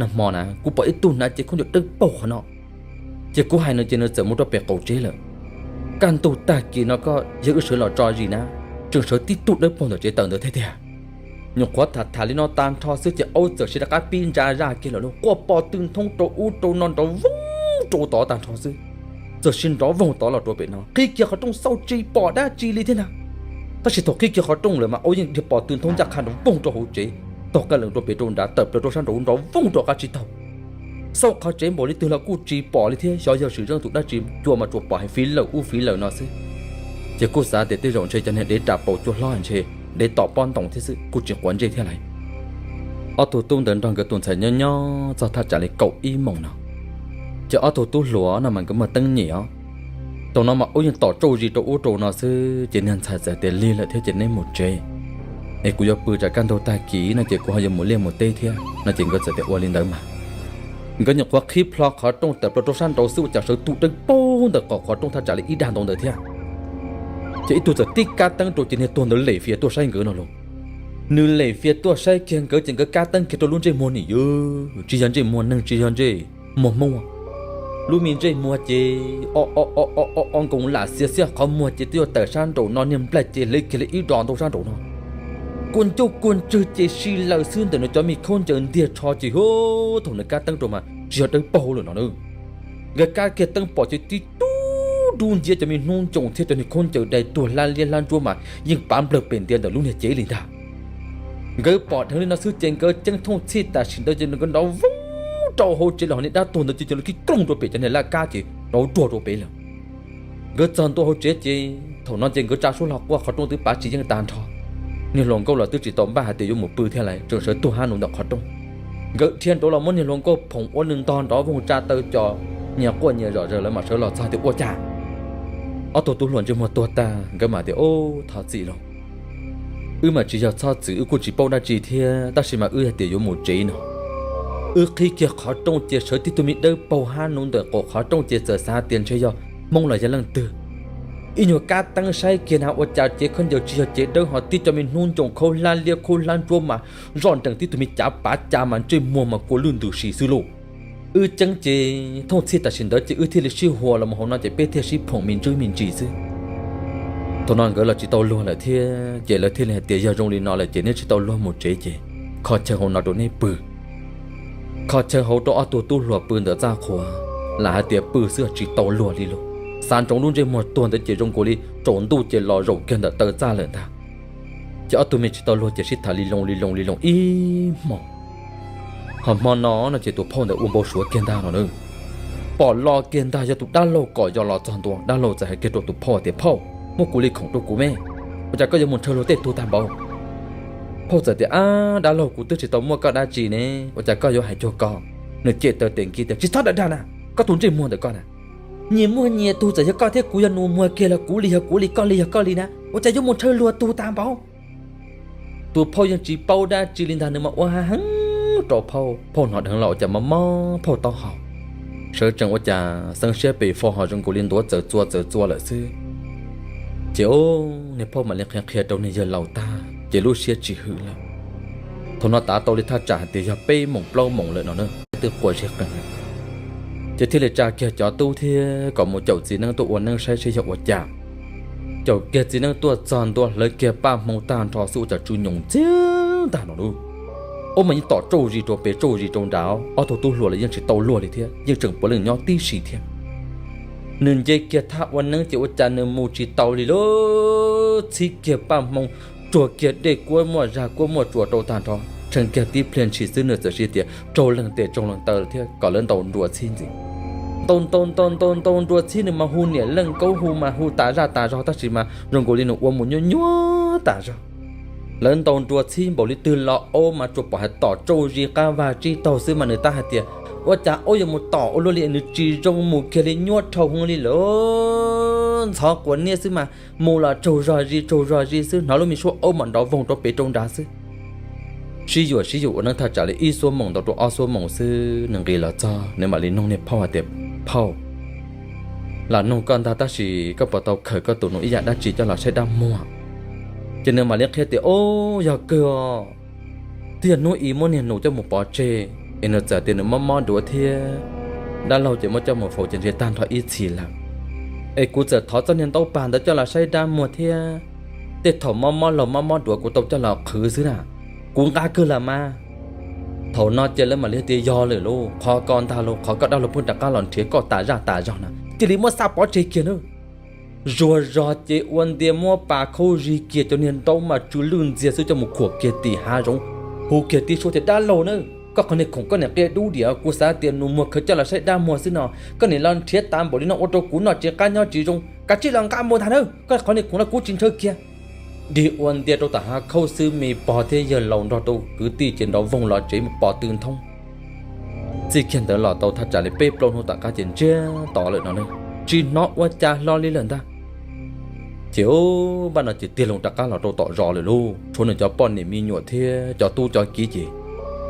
Nag hmo na kuv pom ib tug hnav cev khaub ncaws dawb paug qhov no, ces kuv hais nws ces nws txawm mus rau pem qaum tsev lawm. Kaj ntug tag kis no koj yog wb sawv los tso zis na, tseem sawv tib tug dawb paug ntawm tsev taws ntawd thiab tiag. Nyuam qhuav tham tham li no tag nrho xwb ces aub txawm sis rov qab pib ntsa zaj kiag lawm lauj, quaj pom tw nthoob rau ub rau no nrov voog rau tod tag nrho xwb. Txawm sis nrov voog tod los rau pem no, qhib kiag qhov rooj xauj tsis pom dab tsi li thiab ntag. Tab sis thaum qhib kiag qhov rooj lawm mas aub yeej dhia pom tw nthoob ncaj qha nrov voog rau hauv tsev, taug qab lees rau pem rau nrad, tawm plaws rau sab nraud nrov voog rau qab tsib taug. Xauj qhov tsev npaum li twg los kuj tsis pom li thiab, xyov yog swm zeej tus dab tsi, cua mas tsuas pom hais fiv lawm ub fiv lawm no xwb. Ces kuj xav tias tej zaum ntshe cov niag dev ras paus cua hlob ntshe dev tom pob ntoos thiab xwb, kuj tsis quav ntsej thiab lauj. Ob tug tub ntawd nrog nkawd tus ntxhais nyob nyob txog thaj tsam li kaum ib moos no, ces ob tug tub hluas no mas nkawd muag teeb nyem os. Thaum no mas ub yeej tom tsauj zis rau ub rau no xwb, ces niag ntxhais txawm tias, Lig lawm thiab ces neb mus tsev es kuv yuav pw tsam kaj ntug tag kis no ces kuv ho yuav mus liaj mus teb thiab no ces nkawd txawm tias ua li ntawd mas. Nkawd nyuam qhuav qhib plho qhov rooj tawm plaws rau sab nraud xwb ua cas sawv tus dawb paug ntawm qhov qhov rooj thaj tsam li ib dag ntau ntawd thiab. Ces ib tug txawm tib kab teeb rau ces niag tuag ntawd lem fiav tuaj saib nkawd no lauj. Nws lem fiav tuaj saib kiag nkawd ces nkawd kab teeb kiag rau lub ntsej muag nim yog tsis yog ntsej muag neeg tsis yog ntsej muag hmoob. Lub me ntsej muag ces o o o o o nkoos lam xiav xiab, qhov muag ces twb yuav tawm sab nraum no, niag nplaig ces hle kiag li ib dos ntau sab nraum no. Kua ncauj kua ntswg ces si lawm xwb, ntawm nws cov me khaub ncaws ntiag tsho ces hu, thaum nws kab teeb rau mas tsis yog dawb paug lawm no na. Nkawd kab kiag teeb pom ces tib tug dub nciab cov me hnub ncoos thiab cov niag khaub ncaws dai tuag hlab liab hlab ntsuab mas yeej pav nplawg pem ntiav ntawm lub niag cev li ntag. Nkawd pom dheev li no xwb ces nkawd ceeb thooj txhij tam sim ntawd ces nkawd nrov voog rau hauv tsev los ho niag dab tuag ntawd ces cia li kib krooj rau pem cov niag laj kab ces nrov ruag rau pem lawm. Nkawd txog ntua hauv tsev ces thaum no ces nkawd tsa suab hlo quaj qhov rooj twb pav tsis yeej tag nrho. Niag hluas nkauj los twb tsis tau npaj hais tias yuav mus pw thiab lauj, tseem sawv tuag hab nuv ntawm qhov rooj. Nkawd dhia nraud los muab niag hluas nkauj phoom ua nws ntog nrov voog tsa taw cos, nyias quaj nyias zom zaws lawv mam sawv los txog tias ua cas. Ob tug tub hluas ntsej muag tuag tag nkawd mam tias, Ub, thov txim lauj. Wb mas tsis yog txhob txwm, wb kuj tsis paub dab tsi thiab, tab sis mas wb hais tias yuav mus tsev no. Wb qhib kiag qhov rooj ces sawv tib tug me dawb paug hab nuv ntawm qaum qhov rooj ces txawm xav tias ntshe yog hmoob los yog leej twg. Ib nyuag kab teeb saib kiag na ua cas cev khaub ncaws tsis yog cev dawb ho tib cov me hnub ncoos khaub hlab liab khaub hlab ntsuab mas zoj nrees tib tug me cav pav cas mas ntsej muag mas kua lwj ntws si xwb lauj. Wb ceeb ces thooj txhij tam sim ntawd ces wb thiaj li sib hua los mus hauv no ces peb thiaj sib phoom me ntsis me ntsis xwb. Thaum no nkawd los tsis tau luag lawm thiab ces lawv thiaj li hais tias yog zoo li no lawm ces neb tsis tau luag mus tsev ces kho chaw hauv no rau neb pw. Kho chaw hauv rau ob tug tub hluas pw ntawm txaj qhua, lam hais tias pw xwb tsis tau luag li lauj. Xav ntsoov lub ntsej muag tuag ntawd ces zoo nkaus li tsaus ntuj ces los zaum kiag ntawm taw txaj lawm ntag. Ces ob tug me tsis tau luag ces sib tham li loo li loo li loo ib hmo. Ho hmo no no ces tus phauj ntawd ua npau suav kiag ntag no na. Pom los kiag ntag yog tus dab laug kom yos los txog ntua, dab laug txawm hais kiag rau tus phauj tias, Phauj, muab kuv li khoom rau kuv me, ua cas koj yuav mus ntshaw luag tej tug tag npaum? Phauj txawm tias, Ab dab laug, kuv twb tsis tau muab koj dab tsi ne, ua cas koj yuav hais cuag ko? Nws cem taw tes nkiv tias, Tsis txhob dag dag na, koj tus ntsej muag ntawm koj na. Nyias muaj nyias tug, txawm yog koj thiab kuv yog nus muag kiag los kuv li yog kuv li, koj li yog koj li na, ua cas yuav mus ntshaw luag tug tag npaum? Tus phauj yeej tsis paub dab tsi li ntag, nws mas ua heev rau phauj. Phauj hnov dheev los ua cas mob mob phauj taub hau, sawv tsees ua cas xeeb siab pes fo ho zoo nkaus li ntuav txawv txua txawv txua lawm xwb. Ces niag phauj mam li qhia qhia rau niag yawg laus tag ces lub siab tsis hwm lawm. Thaum no tav tau li thaj tsam hais tias yog peb moos plaub moos lawm no na, twb quas zig qees lawm. Ces thiaj li tsa kiag cov tub thiab kom mus caum txiv neeb tuaj ua neeb saib seb yog ua cas. Caum kiag txiv neeb tuaj txog ntua hlawv kiag paj hmoo tag nrho xwb ua cas tsw nyoos ntxiag ntag no lauj. Ub, mas yeej tom tsauj zis rau pem tsauj zis rau nrad, ob tug tub hluas los yeej tsis tau luag li thiab, yeej tseem puav leej nyob tib si thiab. Nws nce kiag thaj ua neeb ces ua cas nws mus tsis tau li lauj, txhib kiag paj hmoo, tsuag kiag dej kuab muaj zag kuab muaj tsuas rau tag nrho, tshee kiag tib pliag ntshis xwb nws txawm siv tias raug leeg tes raug leeg taw thiab kom lawv ntaus nruas txhib ntxiv. Ntaus ntaus ntaus ntaus ntaus nruas txhib nws mas hu niam leej nkaub hu mas hu tas zaj tas zog tab sis mas zoo nkaus li nws ua mus nyuaj nyuaj tas zog. Lawv ntaus nruas txhib npaum li twg los aub mas tsuas pom hais tom tsauj zis qab vag tsib taug xwb mas nws tab hais tias ua cas aub yuav mus tom ua luaj li, nws tsis zoo mus kiag li, nyuaj dhau heev li lawm. Ntxhov quav niab xwb mas mus los tsaug zog zis tsaug zog zis xwb, hnov lub me suab aub mas nrov voog rau pem rau nrad xwb. Sib yuam sib yuam ua neeb thaj tsam li ib xuab moos ntau rau ob xuab moos xwb nws nqis los txog nws mam li noog niag phauj hais tias, Phauj, lam noog koj ntag tab sis koj puas tau khawm koj tus nus ib yam dab tsi coj los saib dab muag? Ces nws mam li qhia tias, Ub, yog kawg os, twb yog hnub i muab niag nus coj mus pov tseg es nws txawm tias nws mob mob duav thiab dab laug ces muab coj mus faus ces ntshe tag nrho ib txhis lawm. Es kuv txawm thov txoj niag ntaub pag ntawd coj los saib dab muag thiab tej thaum mob mob laug mob mob duav kuv tau coj los qhwv xwb na. Kuv nqa kawg las mas. Thaum no ces lawv mam li tias yog lawm lauj, qhov ko ntag lauj, qhov koj dab laug pheej rov qab los nrhiav koj tas zaj tas zog na, cia li muab xa pov tseg kiag na. Zuag zog ces ua ntia muab pas khaub zig kiag cov niag nraub mas tsw lwj ntxiag xwb coj mus khuam kiag tim hav zoov, hu kiag tib suab tias dab laug na, koj qhov niag khoom koj niam qia dub diam, kuv xav tias nus muag khaws coj los saib dab muag xwb no, koj niam los nrhiav tas npaum li no ua rau kuv noj tsis qab nyob tsis zoo, kav tsij los nqa mus ntag na, koj qhov niag khoom no kuv tsis ntshaw kiag. Dig ua ntia rau tom hav khaub xwb me pog thiab yawg laus nrog rau kwv tij ces nrov voog los tsev mus pov tw nthoob. Txij kiag ntawd los tau thaj tsam li peb plaub hnub tom qab ces ntsiag to lawm no ne, tsis hnov ua cas hlo li lawm ntag. Ces ub, npaj no ces tig loo rov qab los rau tom zos lawm lauj, tshuav nws cov poj niam me nyuam thiab cov tub cov kiv ces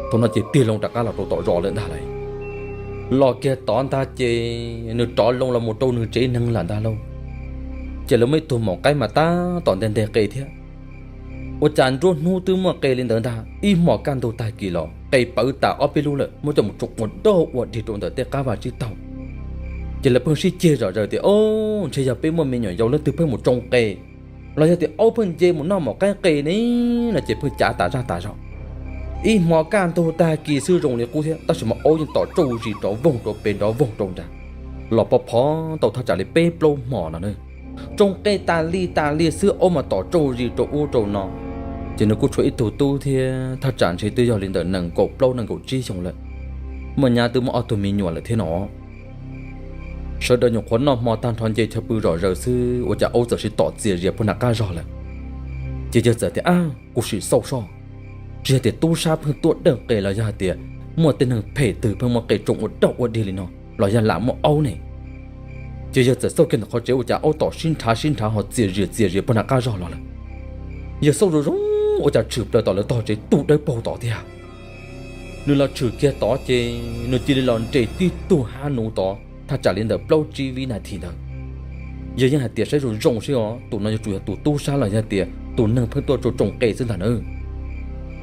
thaum no ces tig loo rov qab los rau tom zos lawm ntag lauj. Los kiag tod ntag ces nws rov loo los mus rau nws tsev neeg lawm ntag lauj. Ces lawv muaj ib tug maum qaib mas tab tom nteg nteg qe thiab. Ua cas nruab hnub twb muaj qe li ntawd ntag, ib hmos kaj ntug tag kis los qe pawv tas ob peb lub lawm, muab coj mus tsoo ua dog ua dig rau ntawm tej qab vaj tsib taug. Ces lawv pheej sib ceg zom zaws tias, Ob, ntshe yog peb muaj me nyuam yaus leej twg pheej mus tsoo qe, los yog tias aub pheej nce mus noj maum qaib qe ne, no ces pheej cav tas zaj tas zog. Ib hmo kaj ntug tag kis xwb zoo li qub thiab, tab sis mas aub yeej tom tsauj zis rov voog rau pem nrov voog rau nrad, los pov phov tau thaj tsam li peb plaub hmos no na. Tsoo qe tas li tas li xwb aub mas tom tsauj zis rau ub rau no. Ces nws kuj tshuav ib tug tub thiab, thaj tsam ntshe twb yog li ntawm nees nkaum plaub nees nkaum tsib xyoo lawm, muaj nyab twb muaj ob tug me nyuam lawm thiab no. Sawv daws nyuam qhuav noj hmo tag nrho nce chaw pw zom zaws xwb, ua cas aub txawm sib tom txias zias puag nram qab zog lawm. Ces yawg txawm tias, Ab, kuv sim xauj soj, tsis yog tias tub sab pheej tuaj dawj qe los yog hais tias muaj tej neeg phem twg pheej muaj qe tsoo ua dog ua dig li no, los yog lam muaj aub ne. Ces yawg txawm xauj kiag ntawm qhov tsev ua cas aub tom sib nrhav sib nrhav ho txias zias txias zias puag nram qab zog los lawm. Yawg xauj zoo zoo ua cas tshwm plaws tom lawv tog tsev tu dawb paug tod tiag. Nws los tshwm kiag tod ces nws cia li los nres tib tug hab nuv tod thaj tsam li ntawm plaub tsib vib nas this ntawd. Yawg yeej hais tias saib zoo zoo seb os, tus no yuav tsum yog tus tub sab los yog tias tus neeg pheej tuaj tsoo tsoo qe xwb ntag na.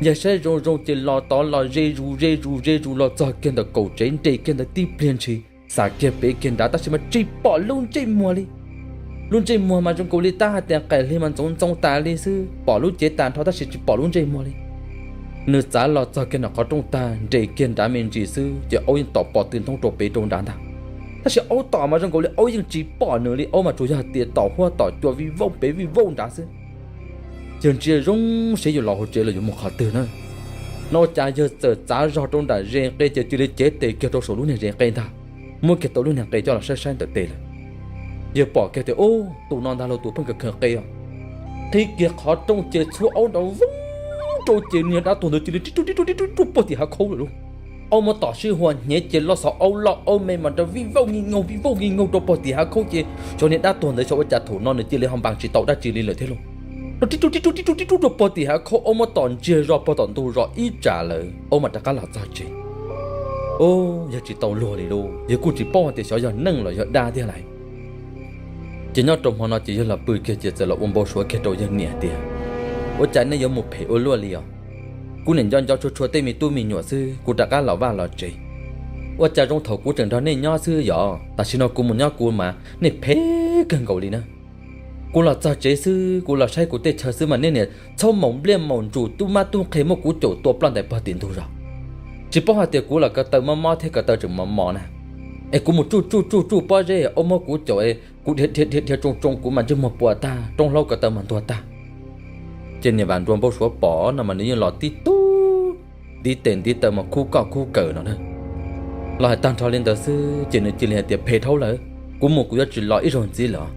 Yawg saib zoo zoo ces los tod los ze zus ze zus ze zus los txog kiag ntawm kaum tsev nres kiag ntawd tib pliag ntshis, xam kiag pem kiag nrad tab sis mas tsis pom lub ntsej muag li. Lub ntsej muag mas zoo nkaus li tab hais tias qaim hli mas ntxoov ntxoo tas li xwb, pom lub cev tag nrho tab sis tsis pom lub ntsej muag li. Nws txav los txog kiag nram qhov rooj tag nres kiag nrad me ntsis xwb ces aub yeej tom pov tw nthoob rau pem rau nrad ntag. Tab sis aub tom mas zoo nkaus li aub yeej tsis pom nws li, aub mas tsuas yog hais tias tom huab tom cua vij vauj pem vij vauj nrad xwb. Yawg ntsia zoo seb yuav los hauv tsev los yuav mus qhov twg na. No ua cas yawg txawm txav zog rau nram ze qe ces cia li cev tes kiag rau saum lub niag ze qe ntag, muab kiag tau lub niag qe coj los saib saib ntawm tes lawm. Yawg pom kiag tias, Ub, tus no ntag lauj, tus pheej khaws khaws qe os. Qhib kiag qhov rooj ces txhua aub nrov voog rau ces niag dab tuag ntawd cia li rib rub rib rub rib rub rub puag tim hav khaub lawm lauj. Aub muab tom sib hua hnyev ces loj xov aub loj aub me mas nrov vij vauj nki nkaug vij vauj nki nkaug rau puag tim hav khaub ces xyov niag dab tuag ntawd xyov ua cas thaum no nws cia li ho npas tsis tau dab tsi li lawm thiab lauj. Rib rub rib rub rib rub rib rub rau puag tim hav khaub, aub muab tom ntsiag zog puag tom ntug zos ib tsam lawm aub mam rov qab los txog tsev. Ub, yawg tsis tau luag li lauj, yawg kuj tsis paub hais tias xyov yog neeg los yog dab tiag lauj. Ces nyob rau hmo no ces yawg los pw kiag ces txawm los ua npau suav kiag rau yawg niam tias, Ua cas nej yuav mus phem ua luaj li os? Kuv niam nco nco tshua tshua tej me tub me nyuam xwb kuv rov qab los vaj los tsev. Ua cas zoo thaum kuv tseem nrog nej nyob xwb yog tam sim no kuv mus nyob kuv mas nej phem kawg nkaus li na. Kuv los txog tsev xwb kuv los saib kuv tej chaw xwb mas nej niam txhob maum npliaj maum ntsus tub mab tub nqhe muab kuv caum tua ploj ntais puag tim ntug zos. Tsis paub hais tias kuv los ko taw mob mob thiab ko taw tseem mos mos na. Es kuv mus tsuj tsuj tsuj tsuj pob zeb aub muab kuv caum es kuv dhia dhia dhia tsoo tsoo kuv mas ntsej muag puas tag, roob hlaub ko taw mas ntuag tag. Ces niam Vam Nruas npau suav pom no mas nws yeej los tib tug ntiv tes ntiv taw mas khub koj khub kawm no na. Los hais tag nrho li ntawd xwb ces nws cia li hais tias, Phem dhau lawm, kuv mus kuv yuav tsis los ib zaug ntxiv lawm.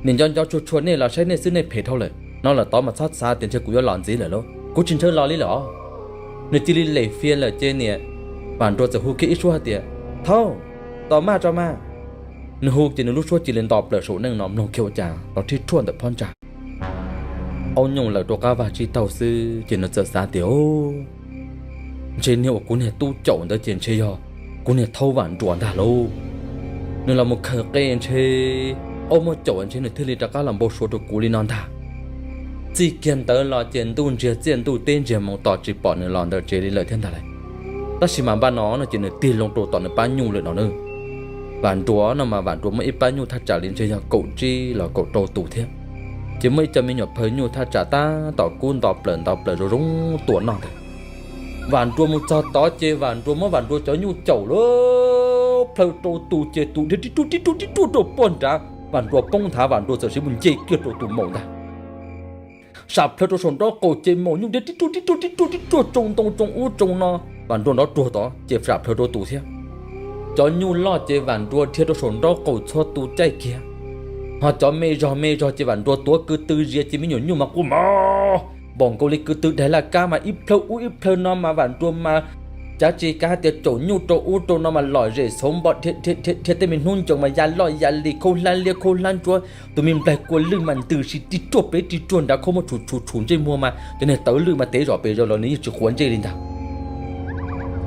Niam nco nco tshua tshua nej los saib nej xwb nej phem dhau lawm, no lawm tod mas txhob xav tias ntshe kuv yuav los ntxiv lawm lauj, kuv tsis ntshaw los li lawm. Nws cia li lem fias lawm ces niam Vam Nruas txawm hu kiag ib suab hais tias, Thaub, tos maj tso mas. Nws hu ces nws lub suab cia li nto plaws saum neej no mloog kiag ua cas los rhib rhuaj ntawm phab ntsa. Aub nyooj lawm rau qab vag tsib taug xwb ces nws txawm xav tias, Ntshe niag uas kuv niag tub caum ntawd ces ntshe yog kuv niag Thaub Vam Nruas ntag lauj. Nws los mus khaws qe ntshe aub muab caum ntshe nws thiaj li rov qab los npau suav rau kuv li no ntag. Txij kiag ntawd los ces ntuj ntsiag txiaj ntuj teb ntsiag moo tos tsis pom nws los ntawm tsev li lawm thiab ntag lauj. Tab sis mas npaj no no ces nws tig loo rau tom nws pab nyuj lawm no na. Vam Nruas no mas Vam Nruas muaj ib pab nyuj thaj tsam li ntshe yog kaum tsib los kaum rau tus thiab. Ces muaj ib co me nyuam phawj nyuj thaj tsam tab tom kub nto plaws nto plaws zoo zoo tua noj ntag. Vam Nrua mus txog tod ces Vam Nrua muab Vam Nrua cov nyuj caum lawm, plhaw rau tus ces tus dhia tib ruaj tib ruaj tib ruaj rau puag nrad, Vam Nrua poob nthav, Vam Nrua txawm siv mus nce kiag rau tus maum ntag. Sam plhaw rau saum nraub qaum ces maum nyuj dhia tib ruaj tib ruaj tib ruaj tib ruaj tsoo ntoo tsoo ub tsoo no, Vam Nrua nrov ruag tod ces sam plhaw rau tus thiab. Cov nyuj loj ces Vam Nrua dhia rau saum nraub qaum txhua tus caij kiag, ho cov me zog me zog ces Vam Nrua tuav kwv tw zias ces me nyuam nyuj mas quaj mog, npaum nkaus li kwv tw daig laj kab mas ib plhaw ub ib plhaw no mas Vam Nrua mas cav tsis kav hais tias caum nyuj rau ub rau no mas lom zem xauv npo dhia dhia dhia dhia, tej me hnub ncoos mas ya loj ya li khaub hlab liab khaub hlab ntsuab, tus me nplaig kua lwj mas ntws si rig ruaj pem rig ruaj nrad, khaub muag tshum tshum tshum ntsej muag mas cov niag tawv lwj mas tev zom pes zaws los nws yeej tsis quav ntsej li ntag.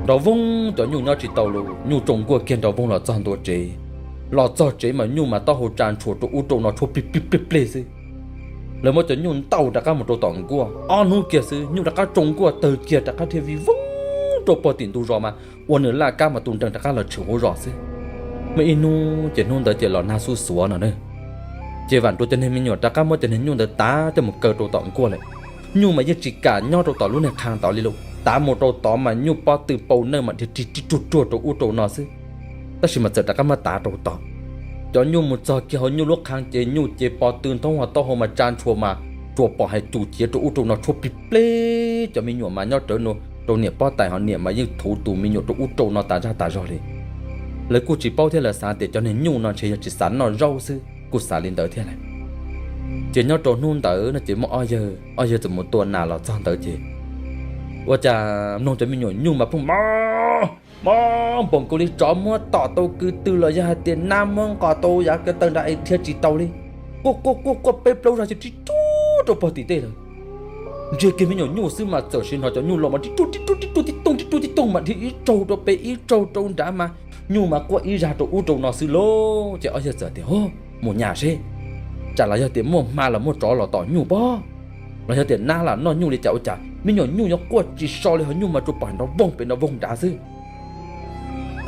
Nrov voog, cov nyuj nyob tsis tau lawm, nyuj tsoo nkuaj kiag nrov voog los txog ntua tsev. Los txog tsev mas nyuj mas taub hau tsa ntshua rau ub rau no tshuab plig plig plig plig xwb. Lawv muab cov nyuj ntaus rov qab mus rau tom nkuaj, ob hnub kiag xwb nyuj rov qab tsoo nkuaj tawg kiag rov qab dhia vij voog rau puag tim ntug zos mas ua nws laj kab mas tus nrees rov qab los tshwm hauv zos xwb. Muaj ib hnub ces hnub ntawd ces los nag xuj xuav no na, ces Vam Nrua cov niag me nyuam rov qab muab cov niag nyuj ntawd tav coj mus kaw rau tom nkuaj lawm. Nyuj mas yeej tsis kam nyob rau tom lub niag qhang tod li lauj, tav mus rau tod mas nyuj pob tw pau nawj mas dhia rig rig ruag ruag rau ub rau no xwb. Tab sis mas txawm rov qab muab tav rau tod. Cov nyuj mus txog kiag hauv nyuj lub qhang ces nyuj ces pob tw nthoob hos taub hau mas tsa ntshua mas tsuas pom hais cus ciav rau ub rau no tshuab plig plig. Cov me nyuam mas nyob rawv rau niam pob tais, ho niam mas yeej thuv tus me nyuam rau ub rau no tas zaj tas zog li. Lawv kuj tsis paub thiab, lawv xav tias cov niag nyuj no ntshe yog tsis xav noj zaub xwb, kuj xav li ntawd thiab lawm. Ces nyob rau hnub ntawd no ces muaj ob yawg, ob yawg txawm mus tua nas los txog ntawd ces ua cas mloog cov me nyuam nyuj mas pheej mog mog npaum nkaus li tsov muab tom tau kwv tw los yog hais tias nab muab nqos tau yav ko taw nrad es dhia tsis tau li. Quaj quaj quaj quaj peb plaub zag ces rig ruag rau puag tim tej lawm. Ntsia kiag me nyuam nyuj xwb mas txawm sim hnov cov nyuj los mas rig ruag rig ruag rig ruag tib toog rig ruag tib toog mas dhia ib tsaug rau pem ib tsaug rau nrad mas nyuj mas quaj ib zag rau ub rau no xwb lauj. Ces ob yawg txawm tias, Mus nyas seb, tsam los yog tias muaj hma los muaj tsov los tom nyuj pob, los yog tias nab lam noj nyuj li cas ua cas me nyuam nyuj yuav quaj tsis so li, ho nyuj mas tsuas pom nrov voog pem nrov voog nrad xwb.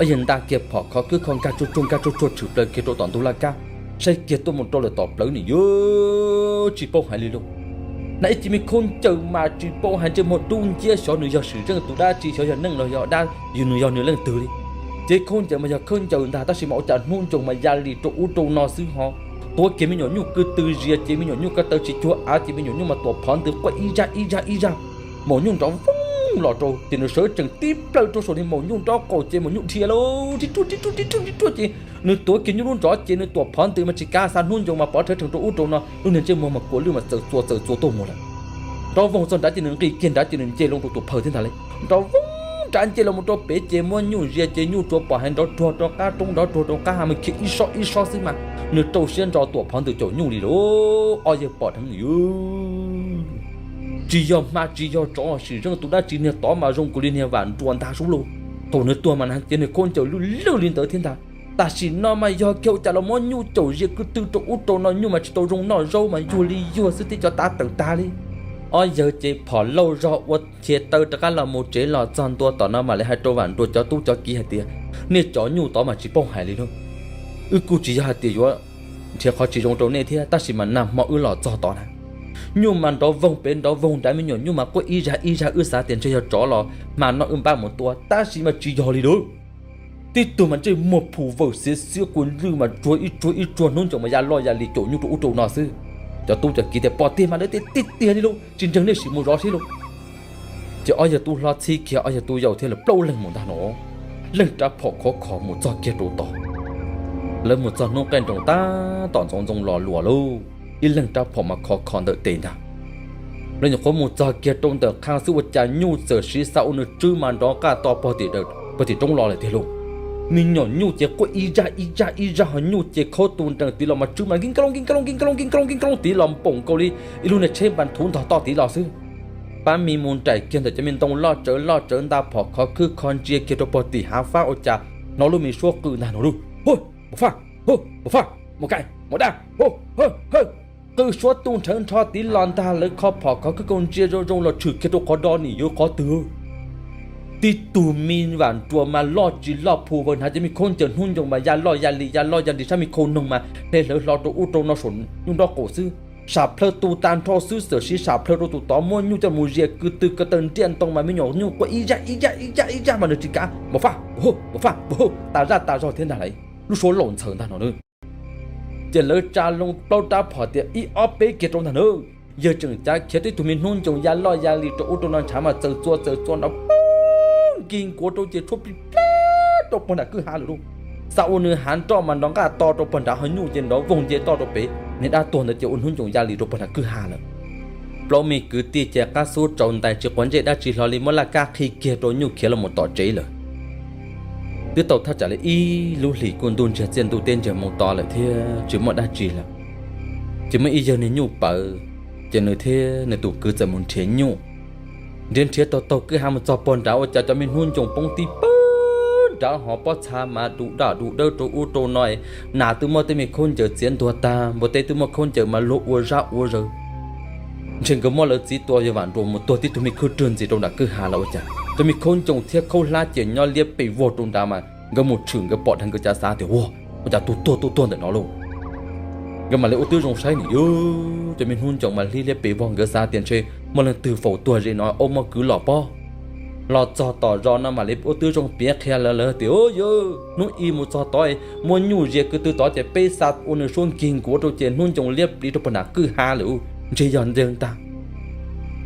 Ob yawg nta kiag phom khov khwb kho nkag tsuag tsuag nkag tsuag tsuag tshwm plaws kiag rau tom ntug laj kab, saib kiag tuaj mus rau lawm tom plawv nim yuav tsis paub hais li lauj. Nag ib ce me khaub ncaws mas tsis paub hais ntsej muag dub nciab, xyov nws yog swm zeej tus dab tsi, xyov yog neeg los yog dab, yog nws yog nws leej twg li. Ces khaub ncaws mas yog khaub ncaws ntag, tab sis mas ua cas hnub ncoos mas ya li rau ub rau no xwb ho. Tuav kiag me nyuam nyuj kwv tw zias ces me nyuam nyuj ko taw tsis cuag av ces me nyuam nyuj mas tuam phov ntws quaj ib zaj ib zaj ib zaj. Maum nyuj nrov voog los rau ces nws sawv tsees tib plawg rau saum niag maum nyuj nraub qaum ces maum nyuj dhia lauj, rig ruag rig ruag rig ruag rig ruag ces nws tuav kiag nyuj lub nrov ces nws tuam phov ntws mas tsis kav xa, hnub ncoos mas pov rhawv rhees rau ub rau no, lub niag ntsej muag mas kua lwj mas txawm txua txawm txua tuaj mus lawm. Nrov voog txog nrad ces nws nqis kiag nrad ces nws nce loo rau tus phawj thiab ntag li. Nrov voog nrad nce los mus rau pem ces muab nyuj zias ces nyuj tsuas pom hais nrov ruag rau qab roob nrov ruag rau qab hav mas khiav ib sob ib sob xwb mas nws rau siab ntso tuam phov ntws caum nyuj li lauj. Ob yawg pom dheev li, tsis yog hma tsis yog tsov, swm zeej tus dab tsi, niag tod mas zoo nkaus li niag Vam Nrua ntag sub lauj. Thaum nws tuag mas nag ces niag khaub ncaws lwj lwj li ntawd thiab ntag. Tam sim no mas yog kiag ua cas los muab nyuj caum zias kwv tw rau ub rau no, nyuj mas tsis tau zoo noj zaub mas yuag li yuag xwb, tib cov tav tawm tag li. Ob yawg ces phom lauj zog ua chais taw rov qab los mus tsev, los txog ntua tom no mam li hais rau Vam Nrua cov tub cov kiv hais tias, Nej cov nyuj tod mas tsis paub hais li lauj. Wb kuj tsis yog hais tias yuav nrhiav qhov tsis zoo rau nej thiab, tab sis mas nag hmo wb los txog tod na, nyuj mas nrov voog pem nrov voog nrad, me nyuam nyuj mas quaj ib zaj ib zaj, wb xav tias ntshe yog tsov los hma no wb npaj mus tua, tab sis mas tsis yog li lauj. Tib tug mas ntsej muag phu vawm xiav xiab kua lwj mas tsuag ib tsuag ib tsuag, hnub ncoos mas ya loj ya li caum nyuj rau ub rau no xwb. Cov tub cov kiv tias, Pom tiag mas lawv tiag tiag li lauj, tsis ntseeg nej sim mus zov seb lauj. Ces ob yawg tub hlob txhib kiag ob yawg tub yau thiab lawv plaub leeg mus ntag no, leej rab phom khov kho mus txog kiag rau tod. Lawv mus txog hnub qaij nroos tab tom ntxoov ntxoo los luas lauj, ib leeg rab phom mas khov kho ntawm tes ntag. Lawv nyuam qhuav mus txog kiag rau ntawm qhang xwb ua cas nyuj txawm siv xa ua nws tswb mas nrov nqaj to puag tim roob los lawm tiag lauj. Me nyuam nyuj ces quaj ib zaj ib zaj ib zaj, ho nyuj ces khaub tus nrees tiv los mas tswb mas nkij nkalooj nkij nkalooj nkij nkalooj nkij nkalooj nkij nkalooj tiv los npaum nkaus li ib lub niag tsheb npas thuv ntog toj tiv los xwb. Pab me mus nraim kiag ntawm cov me ntoo loj tsawv loj tsawv, nta phom khov khwb kho ntsia kiag rau puag tim hav fab ua cas hnov lub me suab qw ntag no lauj, Hu, mus faj, hu, mus faj, mus kaim, mus dab, hu, hu, hu. Qw suab tu nrhawv nrho tiv los ntag, lawv kho phom khov khwb kho ntsia zoo zoo los tshwm kiag rau qhov do nim yuav qhov twg. Tib tug me Vam Nrua mas loj tsis loj phu vawg hnav cov me khaub ncaws hnub ncoos mas ya loj ya li ya loj ya li sab me khau noog mas hle hlawv hlo rau ub rau no saum nyuj nraub qaum xwb. sam plhaw tu tag nrho xwb, txawm siv sam plhaw rau tus tod muab nyuj coj mus zias ko tw ko taw nriaj ntoo mas me nyuam nyuj quaj ib zaj ib zaj ib zaj ib zaj mas nws tsis kav, npam faj npam faj tas zaj tas zog thiab ntag lauj, lub suab laum ntxhaws ntag no. Ces lawv tsa loo plaub rab phom tias ib ob peb kiag rau ntag na. Yawg tseem cav khiav tib tug me hnub ncoos ya loj ya li rau ub rau no ntshav mas txawm txua txawm txua nrov poob nkig nkuav rau ces tshuab plig plab rau pog nram kwj ha lawm lauj. Xa ua nws hav nroj mas nrov nqaj to rau pog nrad ho nyuj ces nrov voog nce toj rau pem, niag dab tuag ntawd ces ua hnub ncoos ya li rau pog nram kwj ha lawm. Plaub me kwv tij ces qab xub tsaus ntais tsis quav ntsej dab tsi hlo li muab laj kab qhib kiag rau nyuj khiav los mus tom tsev lawm. Twb tau thaj tsam li ib lub hlis kuj ntuj ntsiag txiaj ntuj teb ntsiag moo to lawm thiab tsis muaj dab tsi lawm. Ces muaj ib yawg niag nyuj pawv, ces nws thiab nws tus kwv txawm mus nrhiav nyuj. Nrhiav nrhiav taug taug kwj ha mus txog pog nrad ua cas cov me hnub ncoos poob tib pawg nrad hov pob txha mas du daj du dawb rau ub rau no. Nas twb muab tej me khaub ncaws txiav ntuag tag, npua teb twb muab khaub ncaws mas luag ua zab ua zaws. Ntshe nkawd muab lawv txiv tua yawg Vam Nruas mus tuag tib tug me khwj rwg ntxiv rau nram kwj ha los ua cas cov me khaub ncaws thiab khaub hlab ces nyob liab pes vog rau nrad mas nkawd mus tshwm nkawd pom dheev nkawd cas xav tias ua, ua cas tus tuag tuaj tuag ntawm no lauj. Nkawd mam li ua tib zoo saib nws yog cov me hnub ncoos mas hlib liab pes vog, nkawd xav tias ntshe muaj leej twg faus tuag ze no aub muab kwv los pob. Los txog tom zos no mam li ua tib zoo piav qhia lawv, lawv tias yog hnub i mus txog tod muab nyuj zias ko tw tod ces peb xa ua nws suab nkig nkuav rau ces hnub ncoos liab pliv rau pog nram kwj ha lawm, ntshe yog ntawd ntag.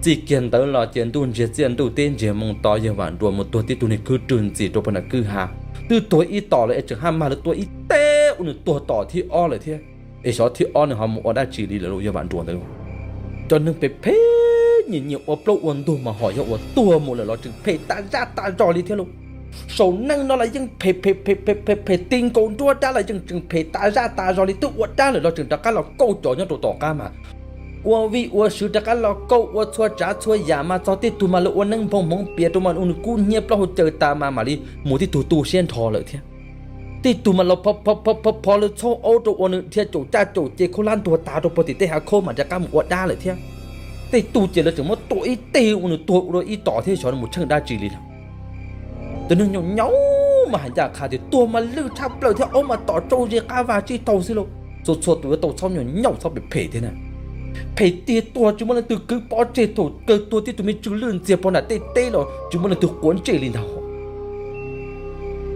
Txij kiag ntawd los ces ntuj ntsiag txiaj ntuj teb ntsiag moo to yawg Vam Nruas mus tuag tib tug niag khwj rwg ntxiv rau pog nram kwj ha. Twb tuag ib tom lawm es tseem haj mag lawv tua ib teg ua nws tuag tom thib ob lawm thiab. Es xyov thib ob nws ho mus ua dab tsi li lawm lauj yawg Vam Nruas ntawd. Cov neeg phem phem nyiam nyiam ua plaub ua ntug mas hom yog ua tuag mus lawm los tseem phem tas zaj tas zog li thiab lauj. Saum neej no los yeej phem phem phem phem phem phem, ti nkaus nruab dab los yeej tseem phem tas zaj tas zog li, twb ua dab lawm los tseem rov qab los kauj cov nyob rau tom qab mas ua vij ua sw rov qab los kauj ua txhua tsav txhua yam mas txog tib tug mas lawv ua neeb nphoo hmoov pias rau mas ua nws kub hnyiab plaub hau caws tas mas mam li mus tib tug tu siab nrho lawm thiab. Tib tug mas los pho pho pho pho lawv txhob aub rau ua nws dhia caum caj caum ces khaub hlab ntuag tas rau pog tim tej hav khaub mas rov qab mus ua dab lawm thiab. Tej tug ces lawv tseem muab tua ib teg ua nws tuag ua dua ib tom thiab xyov nws mus tsheej dab tsi li lawm. Cov neeg nyaum nyaum mas hais ncaj qha tias tuag mas lwj tshaj plaws thiab aub mas tom tsau ze qab vaj tsib taug xwb lauj. Txhua txhua tus yuav tau txhob nyaum nyaum txhob phem phem thiab na. Phem tiag tuag tsis muaj leej twg kwv pov tseg, thaum kawg tuag tib tug me tsw lwj ntxiag pog nram tej teb los tsis muaj leej twg quav ntsej li ntag.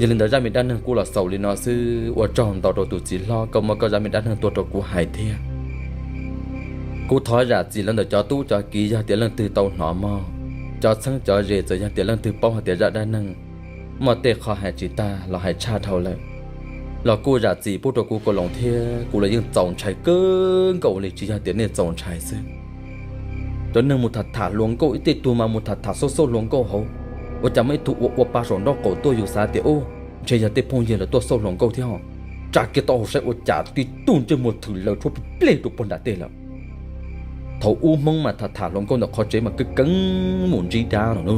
Yog li ntawd zaj me dab neeg kuj los xaus li no xwb, ua tsaug ntau rau tus txiv hlob koj muab koj zaj me dab neeg tuaj rau kuv hais thiab. Kuv thov zam txim los ntawm cov tub cov kiv yog tias leej twg tau hnov mog, cov txheeb cov ze txawm yog tias leej twg paub hais tias zaj dab neeg muaj tej qho hais tsis tag los hais tshaj dhau lawm los kuj zam txim pub rau kuv Koos Loos thiab, kuv los yeej txaus ntshai kawg nkaus li, tsis yog tias nej txaus ntshai xwb. Cov neeg mus tham tham hluas nkauj ib tej tug mas mus tham tham xauj xauj hluas nkauj hauv, ua cas muaj ib tug ua ua pa saum nraub qaum tuaj yus xav tias ub ntshe yog tej phooj ywg lawv tuaj xauj hluas nkauj thiab ho. Tsa kiag tau hauv saib ua cas tib tug ntsej muag thwm laws tshuab plig pleg rau pog nram tej lawm. Thaum ub Hmoob mas tham tham hluas nkauj ntawm qhov tsev mas keeb keeb mus ntsib dab no na.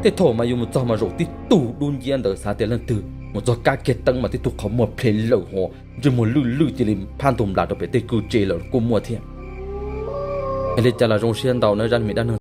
Tej thaum mas yus mus txog mas zaum tib tug dub nciab ntawd xav tias leej twg, mus txog kab kiag teeb mas tib tug qhov muag ple lawm ho ntsej muag lwj lwj cia li phab ntug nplas rau pem tej kwj tse lawm kuj muaj thiab. Li cas los zoo siab ntau na zaj me dab neeg